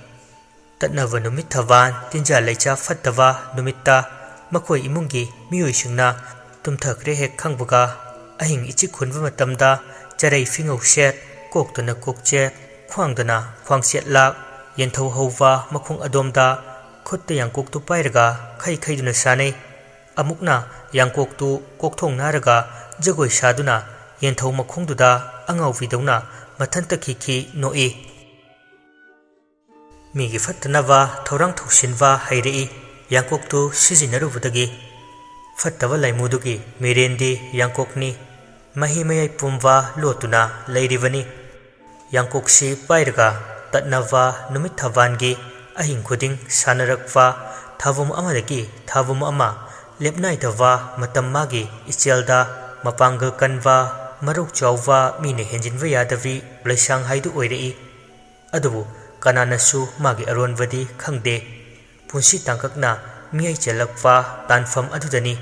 ꯇꯠꯅꯕ ꯅꯨꯃꯤꯠ ꯊꯕꯥꯟ, ꯇꯤꯟꯖꯥ ꯂꯩꯆꯥ ꯐꯠꯇꯕ ꯅꯨꯃꯤꯠꯇ ꯃꯈꯣꯏ ꯏꯃꯨꯡꯒꯤ ꯃꯤꯑꯣꯏꯁꯤꯡꯅ ꯇꯨꯝꯊꯈ꯭ꯔꯦ ꯍꯦꯛ ꯈꯪꯕꯒ ꯑꯍꯤꯡ ꯏꯆꯤꯛ ꯍꯨꯟꯕ ꯃꯇꯝꯗ ꯆꯔꯩ ꯐꯤꯉꯧ ꯁꯦꯠ, ꯀꯣꯛꯇꯅ ꯀꯣꯛꯆꯦꯠ, ꯈ꯭ꯋꯥꯡꯗꯅ ꯈ꯭ꯋꯥꯡꯆꯦꯠ ꯂꯥꯛ, ꯌꯦꯟꯊꯧ ꯍꯧꯕ ꯃꯈꯣꯡ ꯑꯗꯣꯝꯗ ꯈꯨꯠꯇ ꯌꯥꯡꯀꯣꯛꯇꯨ ꯄꯥꯏꯔꯒ ꯈꯩ ꯈꯩꯗꯨꯅ ꯁꯥꯟꯅꯩ꯫ ꯑꯃꯨꯛꯅ ꯌꯥꯡꯀꯣꯛꯇꯨ ꯀꯣꯛꯊꯣꯡ ꯅꯥꯔꯒ ꯖꯒꯣꯏ ꯁꯥꯗꯨꯅ ꯌꯦꯟꯊꯧ ꯃꯈꯣꯡꯗꯨꯗ ꯑꯉꯥꯎꯕꯤꯗꯧꯅ ꯃꯊꯟꯇ ꯈꯤꯈꯤ ꯅꯣꯛꯏ꯫ ꯃꯤꯒꯤ ꯐꯠꯇꯅꯕ ꯊꯧꯔꯥꯡ ꯊꯧꯁꯤꯟꯕ ꯍꯩꯔꯛꯏ ꯌꯥꯡꯀꯣꯛꯇꯨ ꯁꯤꯖꯤꯟꯅꯔꯨꯕꯗꯒꯤ꯫ ꯐꯠꯇꯕ ꯂꯥꯏꯃꯨꯗꯨꯒꯤ ꯃꯤꯔꯦꯟꯗꯤ ꯌꯥꯡꯀꯣꯛꯅꯤ꯫ ꯃꯍꯤ ꯃꯌꯥꯏ ꯄꯨꯝꯕ ꯂꯣꯠꯇꯨꯅ ꯂꯩꯔꯤꯕꯅꯤ꯫ ꯌꯥꯡꯀꯣꯛꯁꯤ ꯄꯥꯏꯔꯒ ꯇꯠꯅꯕ ꯅꯨꯃꯤꯠ ꯊꯕꯥꯟꯒꯤ ꯑꯍꯤꯡ ꯈꯨꯗꯤꯡ ꯁꯥꯟꯅꯔꯛꯄ, ꯊꯥꯕꯨꯝ ꯑꯃꯗꯒꯤ ꯊꯥꯕꯨꯝ ꯑꯃ ꯂꯦꯞꯅꯥꯏꯗꯕ ꯃꯇꯝ ꯃꯥꯒꯤ ꯏꯆꯦꯜꯗ ꯃꯄꯥꯡꯒꯜ ꯀꯟꯕ, ꯃꯔꯧ ꯆꯥꯎꯕ, ꯃꯤꯅ ꯍꯦꯟꯖꯤꯟꯕ ꯌꯥꯗꯕꯤ ꯂꯩꯁꯥꯡ ꯍꯥꯏꯗꯨ ꯑꯣꯏꯔꯛꯏ꯫ ꯑꯗꯨꯕꯨ ꯀꯅꯥꯅꯁꯨ ꯃꯥꯒꯤ ꯑꯔꯣꯟꯕꯗꯤ ꯈꯪꯗꯦ꯫ ꯄꯨꯟꯁꯤ ꯇꯥꯡꯀꯛꯅ ꯃꯤꯌꯥꯏ ꯆꯜꯂꯛꯄ ꯇꯥꯟꯐꯝ ꯑꯗꯨꯗꯅꯤ꯫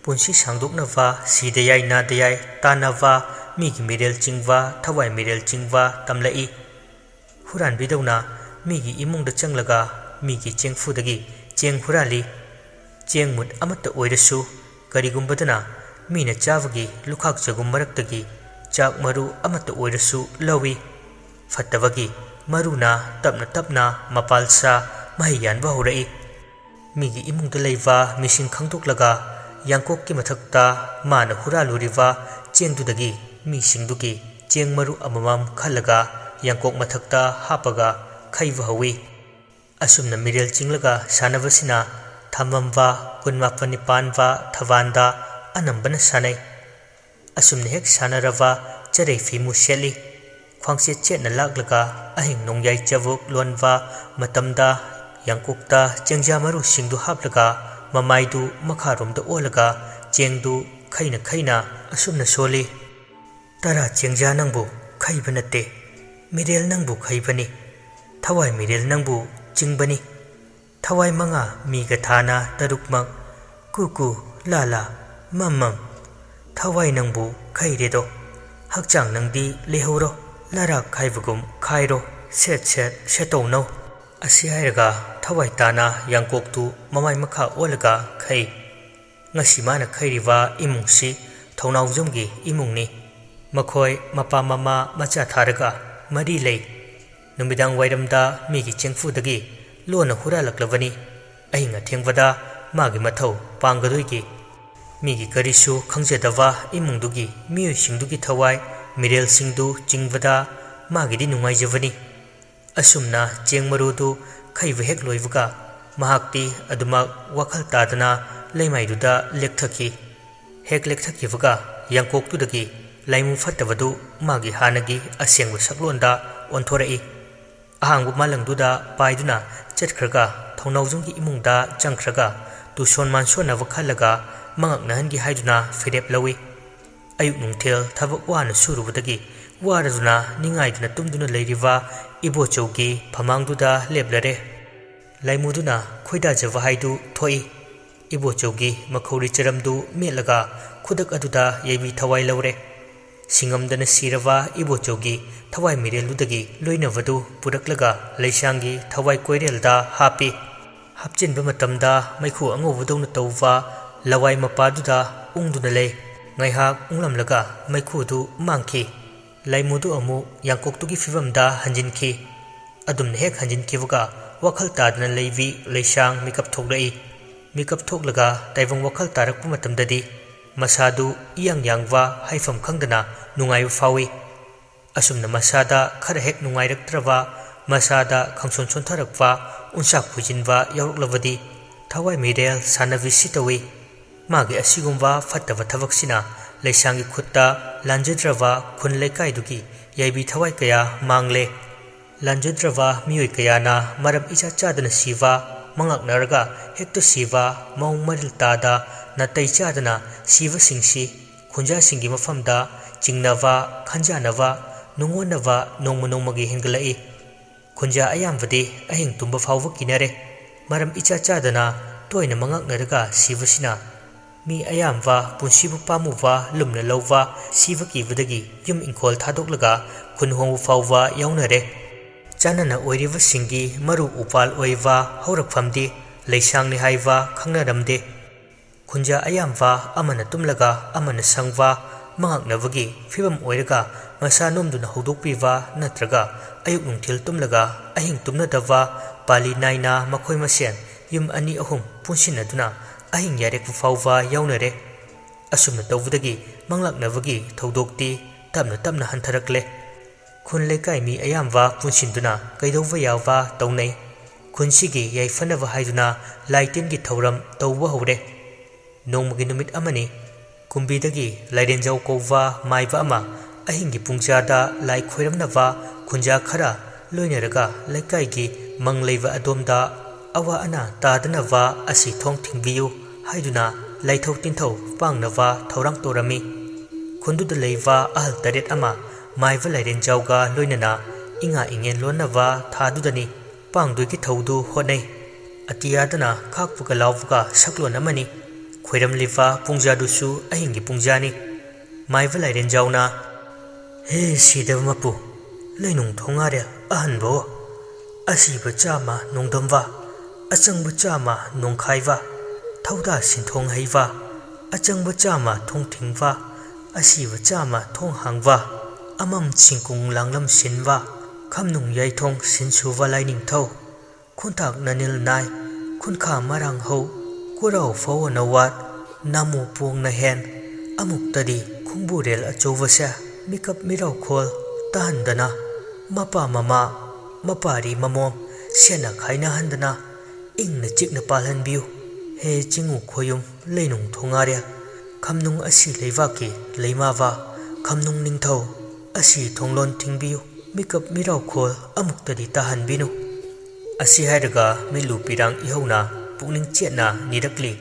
ꯄꯨꯟꯁꯤ ꯁꯥꯡꯗꯣꯛꯅꯕ ꯁꯤꯗ ꯌꯥꯏ ꯅꯥꯗ ꯌꯥꯏ ꯇꯥꯟꯅꯕ, ꯃꯤꯒꯤ ꯃꯤꯔꯦꯜ ꯆꯤꯡꯕ, ꯊꯋꯥꯏ ꯃꯤꯔꯦꯜ ꯆꯤꯡꯕ ꯇꯝꯂꯛꯏ꯫ ꯍꯨꯔꯥꯟꯕꯤꯗꯧꯅ ꯃꯤꯒꯤ ꯏꯃꯨꯡꯗ ꯆꯪꯂꯒ ꯃꯤꯒꯤ ꯆꯦꯡꯐꯨꯗꯒꯤ ꯆꯦꯡ ꯍꯨꯔꯥꯜꯂꯤ꯫ ꯆꯦꯡ ꯃꯨꯠ ꯑꯃꯠꯇ ꯑꯣꯏꯔꯁꯨ, ꯀꯔꯤꯒꯨꯝꯕꯗꯅ ꯃꯤꯅ ꯆꯥꯕꯒꯤ ꯂꯨꯈꯥꯛ ꯆꯒꯨꯝ ꯃꯔꯛꯇꯒꯤ ꯆꯥꯛ ꯃꯔꯨ ꯑꯃꯠꯇ ꯑꯣꯏꯔꯁꯨ ꯂꯧꯏ꯫ ꯐꯠꯇꯕꯒꯤ ꯃꯔꯨꯅ ꯇꯞꯅ ꯇꯞꯅ ꯃꯄꯥꯜ ꯁꯥ, ꯃꯍꯩ ꯌꯥꯟꯕ ꯍꯧꯔꯛꯏ꯫ ꯃꯤꯒꯤ ꯏꯃꯨꯡꯗ ꯂꯩꯕ ꯃꯤꯁꯤꯡ ꯈꯪꯗꯣꯛꯂꯒ, ꯌꯥꯡꯀꯣꯛꯀꯤ ꯃꯊꯛꯇ ꯃꯥꯅ ꯍꯨꯔꯥꯜꯂꯨꯔꯤꯕ ꯆꯦꯡꯗꯨꯗꯒꯤ ꯃꯤꯁꯤꯡꯗꯨꯒꯤ ꯆꯦꯡ ꯃꯔꯨ ꯑꯃꯃꯝ ꯈꯜꯂꯒ ꯌꯥꯡꯀꯣꯛ ꯃꯊꯛꯇ ꯍꯥꯞꯄꯒ ꯈꯩꯕ ꯍꯧꯏ꯫ ꯑꯁꯨꯝꯅ ꯃꯤꯔꯦꯜ ꯆꯤꯡꯂꯒ ꯁꯥꯟꯅꯕꯁꯤꯅ ꯊꯝꯕꯝꯕ, ꯀꯨꯟꯃꯥꯄꯟꯅꯤ ꯄꯥꯟꯕ, ꯊꯕꯥꯟꯗ ꯑꯅꯝꯕꯅ ꯁꯥꯟꯅꯩ꯫ ꯑꯁꯨꯝꯅ ꯍꯦꯛ ꯁꯥꯟꯅꯔꯕ ꯆꯔꯩ ꯐꯤꯃꯨ ꯁꯦꯠꯂꯤ꯫ ꯈ꯭ꯋꯥꯡꯆꯦꯠ ꯆꯦꯠꯅ ꯂꯥꯛꯂꯒ ꯑꯍꯤꯡ ꯅꯣꯡꯌꯥꯏ ꯆꯕꯨꯛ ꯂꯣꯟꯕ ꯃꯇꯝꯗ ꯌꯥꯡꯀꯣꯛꯇ ꯆꯦꯡꯖꯥ ꯃꯔꯨꯁꯤꯡꯗꯨ ꯍꯥꯞꯂꯒ ꯃꯃꯥꯏꯗꯨ ꯃꯈꯥꯔꯣꯝꯗ ꯑꯣꯜꯂꯒ ꯆꯦꯡꯗꯨ ꯈꯩꯅ ꯈꯩꯅ ꯑꯁꯨꯝꯅ ꯁꯣꯜꯂꯤ꯫ "ꯇꯔꯥ ꯆꯦꯡꯖꯥ ꯅꯪꯕꯨ ꯈꯩꯕ ꯅꯠꯇꯦ, ꯃꯤꯔꯦꯜ ꯅꯪꯕꯨ ꯈꯩꯕꯅꯤ꯫ ꯊꯋꯥꯏ ꯃꯤꯔꯦꯜ ꯅꯪꯕꯨ ꯆꯤꯡꯕꯅꯤ꯫ ꯊꯋꯥꯏ ꯃꯉꯥ ꯃꯤꯒ ꯊꯥꯅ ꯇꯔꯨꯛꯃꯛ, ꯀꯨ ꯀꯨ, ꯂꯥ ꯂꯥ, ꯃꯝ ꯃꯝ꯫ ꯊꯋꯥꯏ ꯅꯪꯕꯨ ꯈꯩꯔꯦꯗꯣ, ꯍꯛꯆꯥꯡ ꯅꯪꯗꯤ ꯂꯩꯍꯧꯔꯣ꯫ ꯂꯔꯥꯛ ꯈꯥꯏꯕꯒꯨꯝ ꯈꯥꯏꯔꯣ, ꯁꯦꯠ ꯁꯦꯠ ꯁꯦꯠꯇꯧꯅꯧ"꯫ ꯑꯁꯤ ꯍꯥꯏꯔꯒ ꯊꯋꯥꯏ ꯇꯥꯅ ꯌꯥꯡꯀꯣꯛꯇꯨ ꯃꯃꯥꯏ ꯃꯈꯥ ꯑꯣꯜꯂꯒ ꯈꯩ꯫ ꯉꯁꯤ ꯃꯥꯅ ꯈꯩꯔꯤꯕ ꯏꯃꯨꯡꯁꯤ ꯊꯧꯅꯥꯎꯖꯝꯒꯤ ꯏꯃꯨꯡꯅꯤ꯫ ꯃꯈꯣꯏ ꯃꯄꯥ ꯃꯃꯥ ꯃꯆꯥ ꯊꯥꯔꯒ ꯃꯔꯤ ꯂꯩ꯫ ꯅꯨꯃꯤꯗꯥꯡ ꯋꯥꯏꯔꯝꯗ ꯃꯤꯒꯤ ꯆꯦꯡꯐꯨꯗꯒꯤ ꯂꯣꯟꯅ ꯍꯨꯔꯥꯜꯂꯛꯂꯕꯅꯤ꯫ ꯑꯍꯤꯡ ꯑꯊꯦꯡꯕꯗ ꯃꯥꯒꯤ ꯃꯊꯧ ꯄꯥꯡꯒꯗꯣꯏꯒꯤ꯫ ꯃꯤꯒꯤ ꯀꯔꯤꯁꯨ ꯈꯪꯖꯗꯕ ꯏꯃꯨꯡꯗꯨꯒꯤ ꯃꯤꯑꯣꯏꯁꯤꯡꯗꯨꯒꯤ ꯊꯋꯥꯏ ꯃꯤꯔꯦꯜꯁꯤꯡꯗꯨ ꯆꯤꯡꯕꯗ ꯃꯥꯒꯤꯗꯤ ꯅꯨꯡꯉꯥꯏꯖꯕꯅꯤ꯫ ꯑꯁꯨꯝꯅ ꯆꯦꯡ ꯃꯔꯨꯗꯨ ꯈꯩꯕ ꯍꯦꯛ ꯂꯣꯏꯕꯒ, ꯃꯍꯥꯛꯇꯤ ꯑꯗꯨꯃꯛ ꯋꯥꯈꯜ ꯇꯥꯗꯅ ꯂꯩꯃꯥꯏꯗꯨꯗ ꯂꯦꯛꯊꯈꯤ꯫ ꯍꯦꯛ ꯂꯦꯛꯊꯈꯤꯕꯒ, ꯌꯥꯡꯀꯣꯛꯇꯨꯗꯒꯤ ꯂꯥꯏꯃꯨ ꯐꯠꯇꯕꯗꯨ ꯃꯥꯒꯤ ꯍꯥꯟꯅꯒꯤ ꯑꯁꯦꯡꯕ ꯁꯛꯂꯣꯟꯗ ꯑꯣꯟꯊꯣꯔꯛꯏ꯫ ꯑꯍꯥꯡꯕ ꯃꯥꯂꯪꯗꯨꯗ ꯄꯥꯏꯗꯨꯅ ꯆꯠꯈ꯭ꯔꯒ, ꯊꯧꯅꯥꯎꯖꯝꯒꯤ ꯏꯃꯨꯡꯗ ꯆꯪꯈ꯭ꯔꯒ, ꯇꯨꯁꯣꯟ ꯃꯥꯟꯁꯣꯟꯅꯕ ꯈꯜꯂꯒ ꯃꯉꯛ ꯅꯥꯍꯟꯒꯦ ꯍꯥꯏꯗꯨꯅ ꯐꯤꯔꯦꯞ ꯂꯧꯏ꯫ ꯑꯌꯨꯛ ꯅꯨꯡꯊꯤꯜ ꯊꯕꯛ ꯋꯥꯅ ꯁꯨꯔꯨꯕꯗꯒꯤ ꯋꯥꯔꯗꯨꯅ ꯅꯤꯡꯉꯥꯏꯗꯨꯅ ꯇꯨꯝꯗꯨꯅ ꯂꯩꯔꯤꯕ ꯏꯕꯣꯆꯧꯒꯤ ꯐꯃꯥꯡꯗꯨꯗ ꯂꯦꯞꯂꯔꯦ꯫ ꯂꯥꯏꯃꯨꯗꯨꯅ ꯈꯣꯏꯗꯥꯖꯕ ꯍꯥꯏꯗꯨ ꯊꯣꯛꯏ꯫ ꯏꯕꯣꯆꯧꯒꯤ ꯃꯈꯧꯔꯤ ꯆꯔꯝꯗꯨ ꯃꯦꯠꯂꯒ ꯈꯨꯗꯛ ꯑꯗꯨꯗ ꯌꯩꯕꯤ ꯊꯋꯥꯏ ꯂꯧꯔꯦ꯫ ꯁꯤꯡꯉꯝꯗꯅ ꯁꯤꯔꯕ ꯏꯕꯣꯆꯧꯒꯤ ꯊꯋꯥꯏ ꯃꯤꯔꯦꯜꯗꯨꯗꯒꯤ ꯂꯣꯏꯅꯕꯗꯨ ꯄꯨꯔꯛꯂꯒ ꯂꯩꯁꯥꯡꯒꯤ ꯊꯋꯥꯏ ꯀꯣꯏꯔꯦꯜꯗ ꯍꯥꯞꯄꯤ꯫ ꯍꯥꯞꯆꯤꯟꯕ ꯃꯇꯝꯗ ꯃꯩꯈꯨ ꯑꯉꯧꯕꯗꯧꯅ ꯇꯧꯕ ꯂꯋꯥꯏ ꯃꯄꯥꯗꯨꯗ ꯎꯪꯗꯨꯅ ꯂꯩ꯫ ꯉꯥꯏꯍꯥꯛ ꯎꯪꯂꯝꯂꯒ ꯃꯩꯈꯨꯗꯨ ꯃꯥꯡꯈꯤ꯫ ꯂꯥꯏꯃꯨꯗꯨ ꯑꯃꯨꯛ ꯌꯥꯡꯀꯣꯛꯇꯨꯒꯤ ꯐꯤꯕꯝꯗ ꯍꯟꯖꯤꯟꯈꯤ꯫ ꯑꯗꯨꯝꯅ ꯍꯦꯛ ꯍꯟꯖꯤꯟꯈꯤꯕꯒ ꯋꯥꯈꯜ ꯇꯥꯗꯅ ꯂꯩꯕꯤ ꯂꯩꯁꯥꯡ ꯃꯤꯀꯞ ꯊꯣꯛꯂꯛꯏ꯫ ꯃꯤꯀꯞ ꯊꯣꯛꯂꯒ ꯇꯥꯏꯕꯪ ꯋꯥꯈꯜ ꯇꯥꯔꯛꯄ ꯃꯇꯝꯗꯗꯤ ꯃꯁꯥꯗꯨ ꯏꯌꯥꯡ ꯌꯥꯡꯕ, ꯍꯥꯏꯐꯝ ꯈꯪꯗꯅ ꯅꯨꯡꯉꯥꯏꯕ ꯐꯥꯎꯏ꯫ ꯑꯁꯨꯝꯅ ꯃꯁꯥꯗ ꯈꯔ ꯍꯦꯛ ꯅꯨꯡꯉꯥꯏꯔꯛꯇ꯭ꯔꯕ, ꯃꯁꯥꯗ ꯈꯪꯁꯣꯟ ꯁꯣꯟꯊꯔꯛꯄ, ꯎꯟꯁꯥꯛ ꯐꯨꯏꯖꯤꯟꯕ ꯌꯥꯎꯔꯛꯂꯕꯗꯤ ꯊꯋꯥꯏ ꯃꯤꯔꯦꯜ ꯁꯥꯟꯅꯕꯤꯁꯤ ꯇꯧꯏ꯫ ꯃꯥꯒꯤ ꯑꯁꯤꯒꯨꯝꯕ ꯐꯠꯇꯕ ꯊꯕꯛꯁꯤꯅ ꯂꯩꯁꯥꯡꯒꯤ ꯈꯨꯠꯇ ꯂꯥꯟꯖꯗ꯭ꯔꯕ ꯈꯨꯟ ꯂꯩꯀꯥꯏꯗꯨꯒꯤ ꯌꯥꯏꯕꯤ ꯊꯋꯥꯏ ꯀꯌꯥ ꯃꯥꯡꯂꯦ꯫ ꯂꯥꯟꯖꯗ꯭ꯔꯕ ꯃꯤꯑꯣꯏ ꯀꯌꯥꯅ ꯃꯔꯝ ꯏꯆꯥ ꯆꯥꯗꯅ ꯁꯤꯕ, ꯃꯉꯥꯛꯅꯔꯒ ꯍꯦꯛꯇ ꯁꯤꯕ, ꯃꯑꯣꯡ ꯃꯔꯤꯜ ꯇꯥꯗ ꯅꯥꯇꯩ ꯆꯥꯗꯅ ꯁꯤꯕꯁꯤꯡꯁꯤ ꯈꯨꯟꯖꯥꯁꯤꯡꯒꯤ ꯃꯐꯝꯗ ꯆꯤꯡꯅꯕ, ꯈꯟꯖꯥꯅꯕ, ꯅꯨꯡꯉꯣꯟꯅꯕ ꯅꯣꯡꯃ ꯅꯣꯡꯃꯒꯤ ꯍꯦꯟꯒꯠꯂꯛꯏ꯫ ꯈꯨꯟꯖꯥ ꯑꯌꯥꯝꯕꯗꯤ ꯑꯍꯤꯡ ꯇꯨꯝꯕ ꯐꯥꯎꯕ ꯀꯤꯅꯔꯦ꯫ ꯃꯔꯝ ꯏꯆꯥ ꯆꯥꯗꯅ ꯇꯣꯏꯅ ꯃꯉꯛꯅꯔꯒ ꯁꯤꯕꯁꯤꯅ ꯃꯤ ꯑꯌꯥꯝꯕ ꯄꯨꯟꯁꯤꯕꯨ ꯄꯥꯝꯃꯨꯕ, ꯂꯨꯝꯅ ꯂꯧꯕ, ꯁꯤꯕ ꯀꯤꯕꯗꯒꯤ ꯌꯨꯝ ꯏꯪꯈꯣꯜ ꯊꯥꯗꯣꯛꯂꯒ ꯈꯨꯟ ꯍꯣꯡꯕ ꯐꯥꯎꯕ ꯌꯥꯎꯅꯔꯦ꯫ ꯆꯥꯅꯅ ꯑꯣꯏꯔꯤꯕꯁꯤꯡꯒꯤ ꯃꯔꯨ ꯎꯄꯥꯜ ꯑꯣꯏꯕ ꯍꯧꯔꯛꯐꯝꯗꯤ ꯂꯩꯁꯥꯡꯅꯤ ꯍꯥꯏꯕ ꯈꯪꯅꯔꯝꯗꯦ꯫ ꯈꯨꯟꯖꯥ ꯑꯌꯥꯝꯕ ꯑꯃꯅ ꯇꯨꯝꯂꯒ ꯑꯃꯅ ꯁꯪꯕ, ꯃꯉꯛꯅꯕꯒꯤ ꯐꯤꯕꯝ ꯑꯣꯏꯔꯒ ꯃꯁꯥ ꯅꯣꯝꯗꯨꯅ ꯍꯧꯗꯣꯛꯄꯤꯕ ꯅꯠꯇ꯭ꯔꯒ ꯑꯌꯨꯛ ꯅꯨꯡꯊꯤꯜ ꯇꯨꯝꯂꯒ ꯑꯍꯤꯡ ꯇꯨꯝꯅꯗꯕ, ꯄꯥꯂꯤ ꯅꯥꯏꯅ ꯃꯈꯣꯏ ꯃꯁꯦꯟ ꯌꯨꯝ ꯑꯅꯤ ꯑꯍꯨꯝ ꯄꯨꯟꯁꯤꯟꯅꯗꯨꯅ ꯑꯍꯤꯡ ꯌꯥꯔꯦꯛꯄ ꯐꯥꯎꯕ ꯌꯥꯎꯅꯔꯦ꯫ ꯑꯁꯨꯝꯅ ꯇꯧꯕꯗꯒꯤ ꯃꯪꯂꯥꯛꯅꯕꯒꯤ ꯊꯧꯗꯣꯛꯇꯤ ꯇꯞꯅ ꯇꯞꯅ ꯍꯟꯊꯔꯛꯂꯦ꯫ ꯈꯨꯟ ꯂꯩꯀꯥꯏ ꯃꯤ ꯑꯌꯥꯝꯕ ꯄꯨꯟꯁꯤꯟꯗꯨꯅ ꯀꯩꯗꯧꯕ ꯌꯥꯕ ꯇꯧꯅꯩ꯫ ꯈꯨꯟꯁꯤꯒꯤ ꯌꯥꯏꯐꯅꯕ ꯍꯥꯏꯗꯨꯅ ꯂꯥꯏ ꯇꯤꯟꯒꯤ ꯊꯧꯔꯝ ꯇꯧꯕ ꯍꯧꯔꯦ꯫ ꯅꯣꯡꯃꯒꯤ ꯅꯨꯃꯤꯠ ꯑꯃꯅꯤ꯫ ꯀꯨꯝꯕꯤꯗꯒꯤ ꯂꯥꯏꯔꯦꯟꯖꯥꯎ ꯀꯧꯕ ꯃꯥꯏꯕ ꯑꯃ ꯑꯍꯤꯡꯒꯤ ꯄꯨꯡꯖꯥꯗ ꯂꯥꯏ ꯈꯣꯏꯔꯝꯅꯕ ꯈꯨꯟꯖꯥ ꯈꯔ ꯂꯣꯏꯅꯔꯒ ꯂꯩꯀꯥꯏꯒꯤ ꯃꯪ ꯂꯩꯕ ꯑꯗꯣꯝꯗ ꯑꯋꯥ ꯑꯅꯥ ꯇꯥꯗꯅꯕ ꯑꯁꯤ ꯊꯣꯡ ꯊꯤꯡꯕꯤꯌꯨ ꯍꯥꯏꯗꯨꯅ ꯂꯥꯏꯊꯧ ꯇꯤꯟꯊꯧ ꯄꯥꯡꯅꯕ ꯊꯧꯔꯥꯡ ꯇꯧꯔꯝꯃꯤ꯫ ꯈꯨꯟꯗꯨꯗ ꯂꯩꯕ ꯑꯍꯜ ꯇꯔꯦꯠ ꯑꯃ ꯃꯥꯏꯕ ꯂꯥꯏꯔꯦꯟꯖꯥꯎꯒ ꯂꯣꯏꯅꯅ ꯏꯉꯥ ꯏꯉꯦꯟ ꯂꯣꯟꯅꯕ ꯊꯥꯗꯨꯗꯅꯤ ꯄꯥꯡꯗꯣꯏꯒꯤ ꯊꯧꯗꯨ ꯍꯣꯠꯅꯩ꯫ ꯑꯇꯤꯌꯥꯗꯅ ꯈꯥꯛꯄꯒ ꯂꯥꯎꯕꯒ ꯁꯛꯂꯣꯟ ꯑꯃꯅꯤ꯫ ꯈꯣꯏꯔꯝꯂꯤꯕ ꯄꯨꯡꯖꯥꯗꯨꯁꯨ ꯑꯍꯤꯡꯒꯤ ꯄꯨꯡꯖꯥꯅꯤ꯫ ꯃꯥꯏꯕ ꯂꯥꯏꯔꯦꯟꯖꯥꯎꯅ, "ꯍꯦ ꯁꯤꯗꯕ ꯃꯄꯨ, ꯂꯩꯅꯨꯡ ꯊꯣꯡꯉꯥꯔꯦꯜ ꯑꯍꯟꯕꯣ, ꯑꯁꯤꯕ ꯆꯥꯝꯃ ꯅꯣꯡꯗꯝꯕ, ꯑꯆꯪꯕ ꯆꯥꯝꯃ ꯅꯣꯡꯈꯥꯏꯕ, ꯊꯧꯗꯥ ꯁꯤꯟꯊꯣꯡ ꯍꯩꯕ, ꯑꯆꯪꯕ ꯆꯥꯝꯃ ꯊꯣꯡ ꯊꯤꯡꯕ, ꯑꯁꯤꯕ ꯆꯥꯝꯃ ꯊꯣꯡ ꯍꯥꯡꯕ, ꯑꯃꯝ ꯁꯤꯡꯀꯨꯡ ꯂꯥꯡꯂꯝ ꯁꯤꯟꯕ, ꯈꯝꯅꯨꯡ ꯌꯥꯏꯊꯣꯡ ꯁꯤꯟꯁꯨꯕ ꯂꯥꯏꯅꯤꯡꯊꯧ, ꯈꯨꯟꯊꯥꯛ ꯅꯅꯤꯜ ꯅꯥꯏ, ꯈꯨꯟꯈꯥ ꯃꯔꯥꯡ ꯍꯧ, ꯀꯨꯔꯥꯎ ꯐꯧ ꯅꯋꯥꯠ, ꯅꯥꯃꯨ ꯄꯣꯡꯅ ꯍꯦꯟ, ꯑꯃꯨꯛꯇꯗꯤ ꯈꯣꯡꯕꯨꯔꯦꯜ ꯑꯆꯧꯕꯁꯦ ꯃꯤꯀꯞ ꯃꯤꯔꯥꯎꯈꯣꯜ ꯇꯥꯍꯟꯗꯅ, ꯃꯄꯥ ꯃꯃꯥ, ꯃꯄꯥꯔꯤ ꯃꯃꯣꯝ ꯁꯦꯟꯅ ꯈꯥꯏꯅꯍꯟꯗꯅ, ꯏꯪꯅ ꯆꯤꯛꯅ ꯄꯥꯜꯍꯟꯕꯤꯌꯨ꯫ ꯍꯦ ꯆꯤꯡꯉꯨ ꯈꯣꯌꯨꯝ ꯂꯩꯅꯨꯡ ꯊꯣꯉꯥꯔꯦꯜ, ꯈꯝꯅꯨꯡ ꯑꯁꯤ ꯂꯩꯕꯥꯛꯀꯤ ꯂꯩꯃꯥꯕ, ꯈꯝꯅꯨꯡ ꯅꯤꯡꯊꯧ ꯑꯁꯤ ꯊꯣꯡꯂꯣꯟ ꯊꯤꯡꯕꯤꯌꯨ, ꯃꯤꯀꯞ ꯃꯤꯔꯥꯎꯈꯣꯜ ꯑꯃꯨꯛꯇꯗꯤ ꯇꯥꯍꯟꯕꯤꯅꯨ꯫ ꯑꯁꯤ ꯍꯥꯏꯔꯒ ꯃꯤꯂꯨ ꯄꯤꯔꯥꯡ ꯏꯍꯧꯅ ꯄꯨꯛꯅꯤꯡ ꯆꯦꯠꯅ ꯅꯤꯔꯛꯂꯤ꯫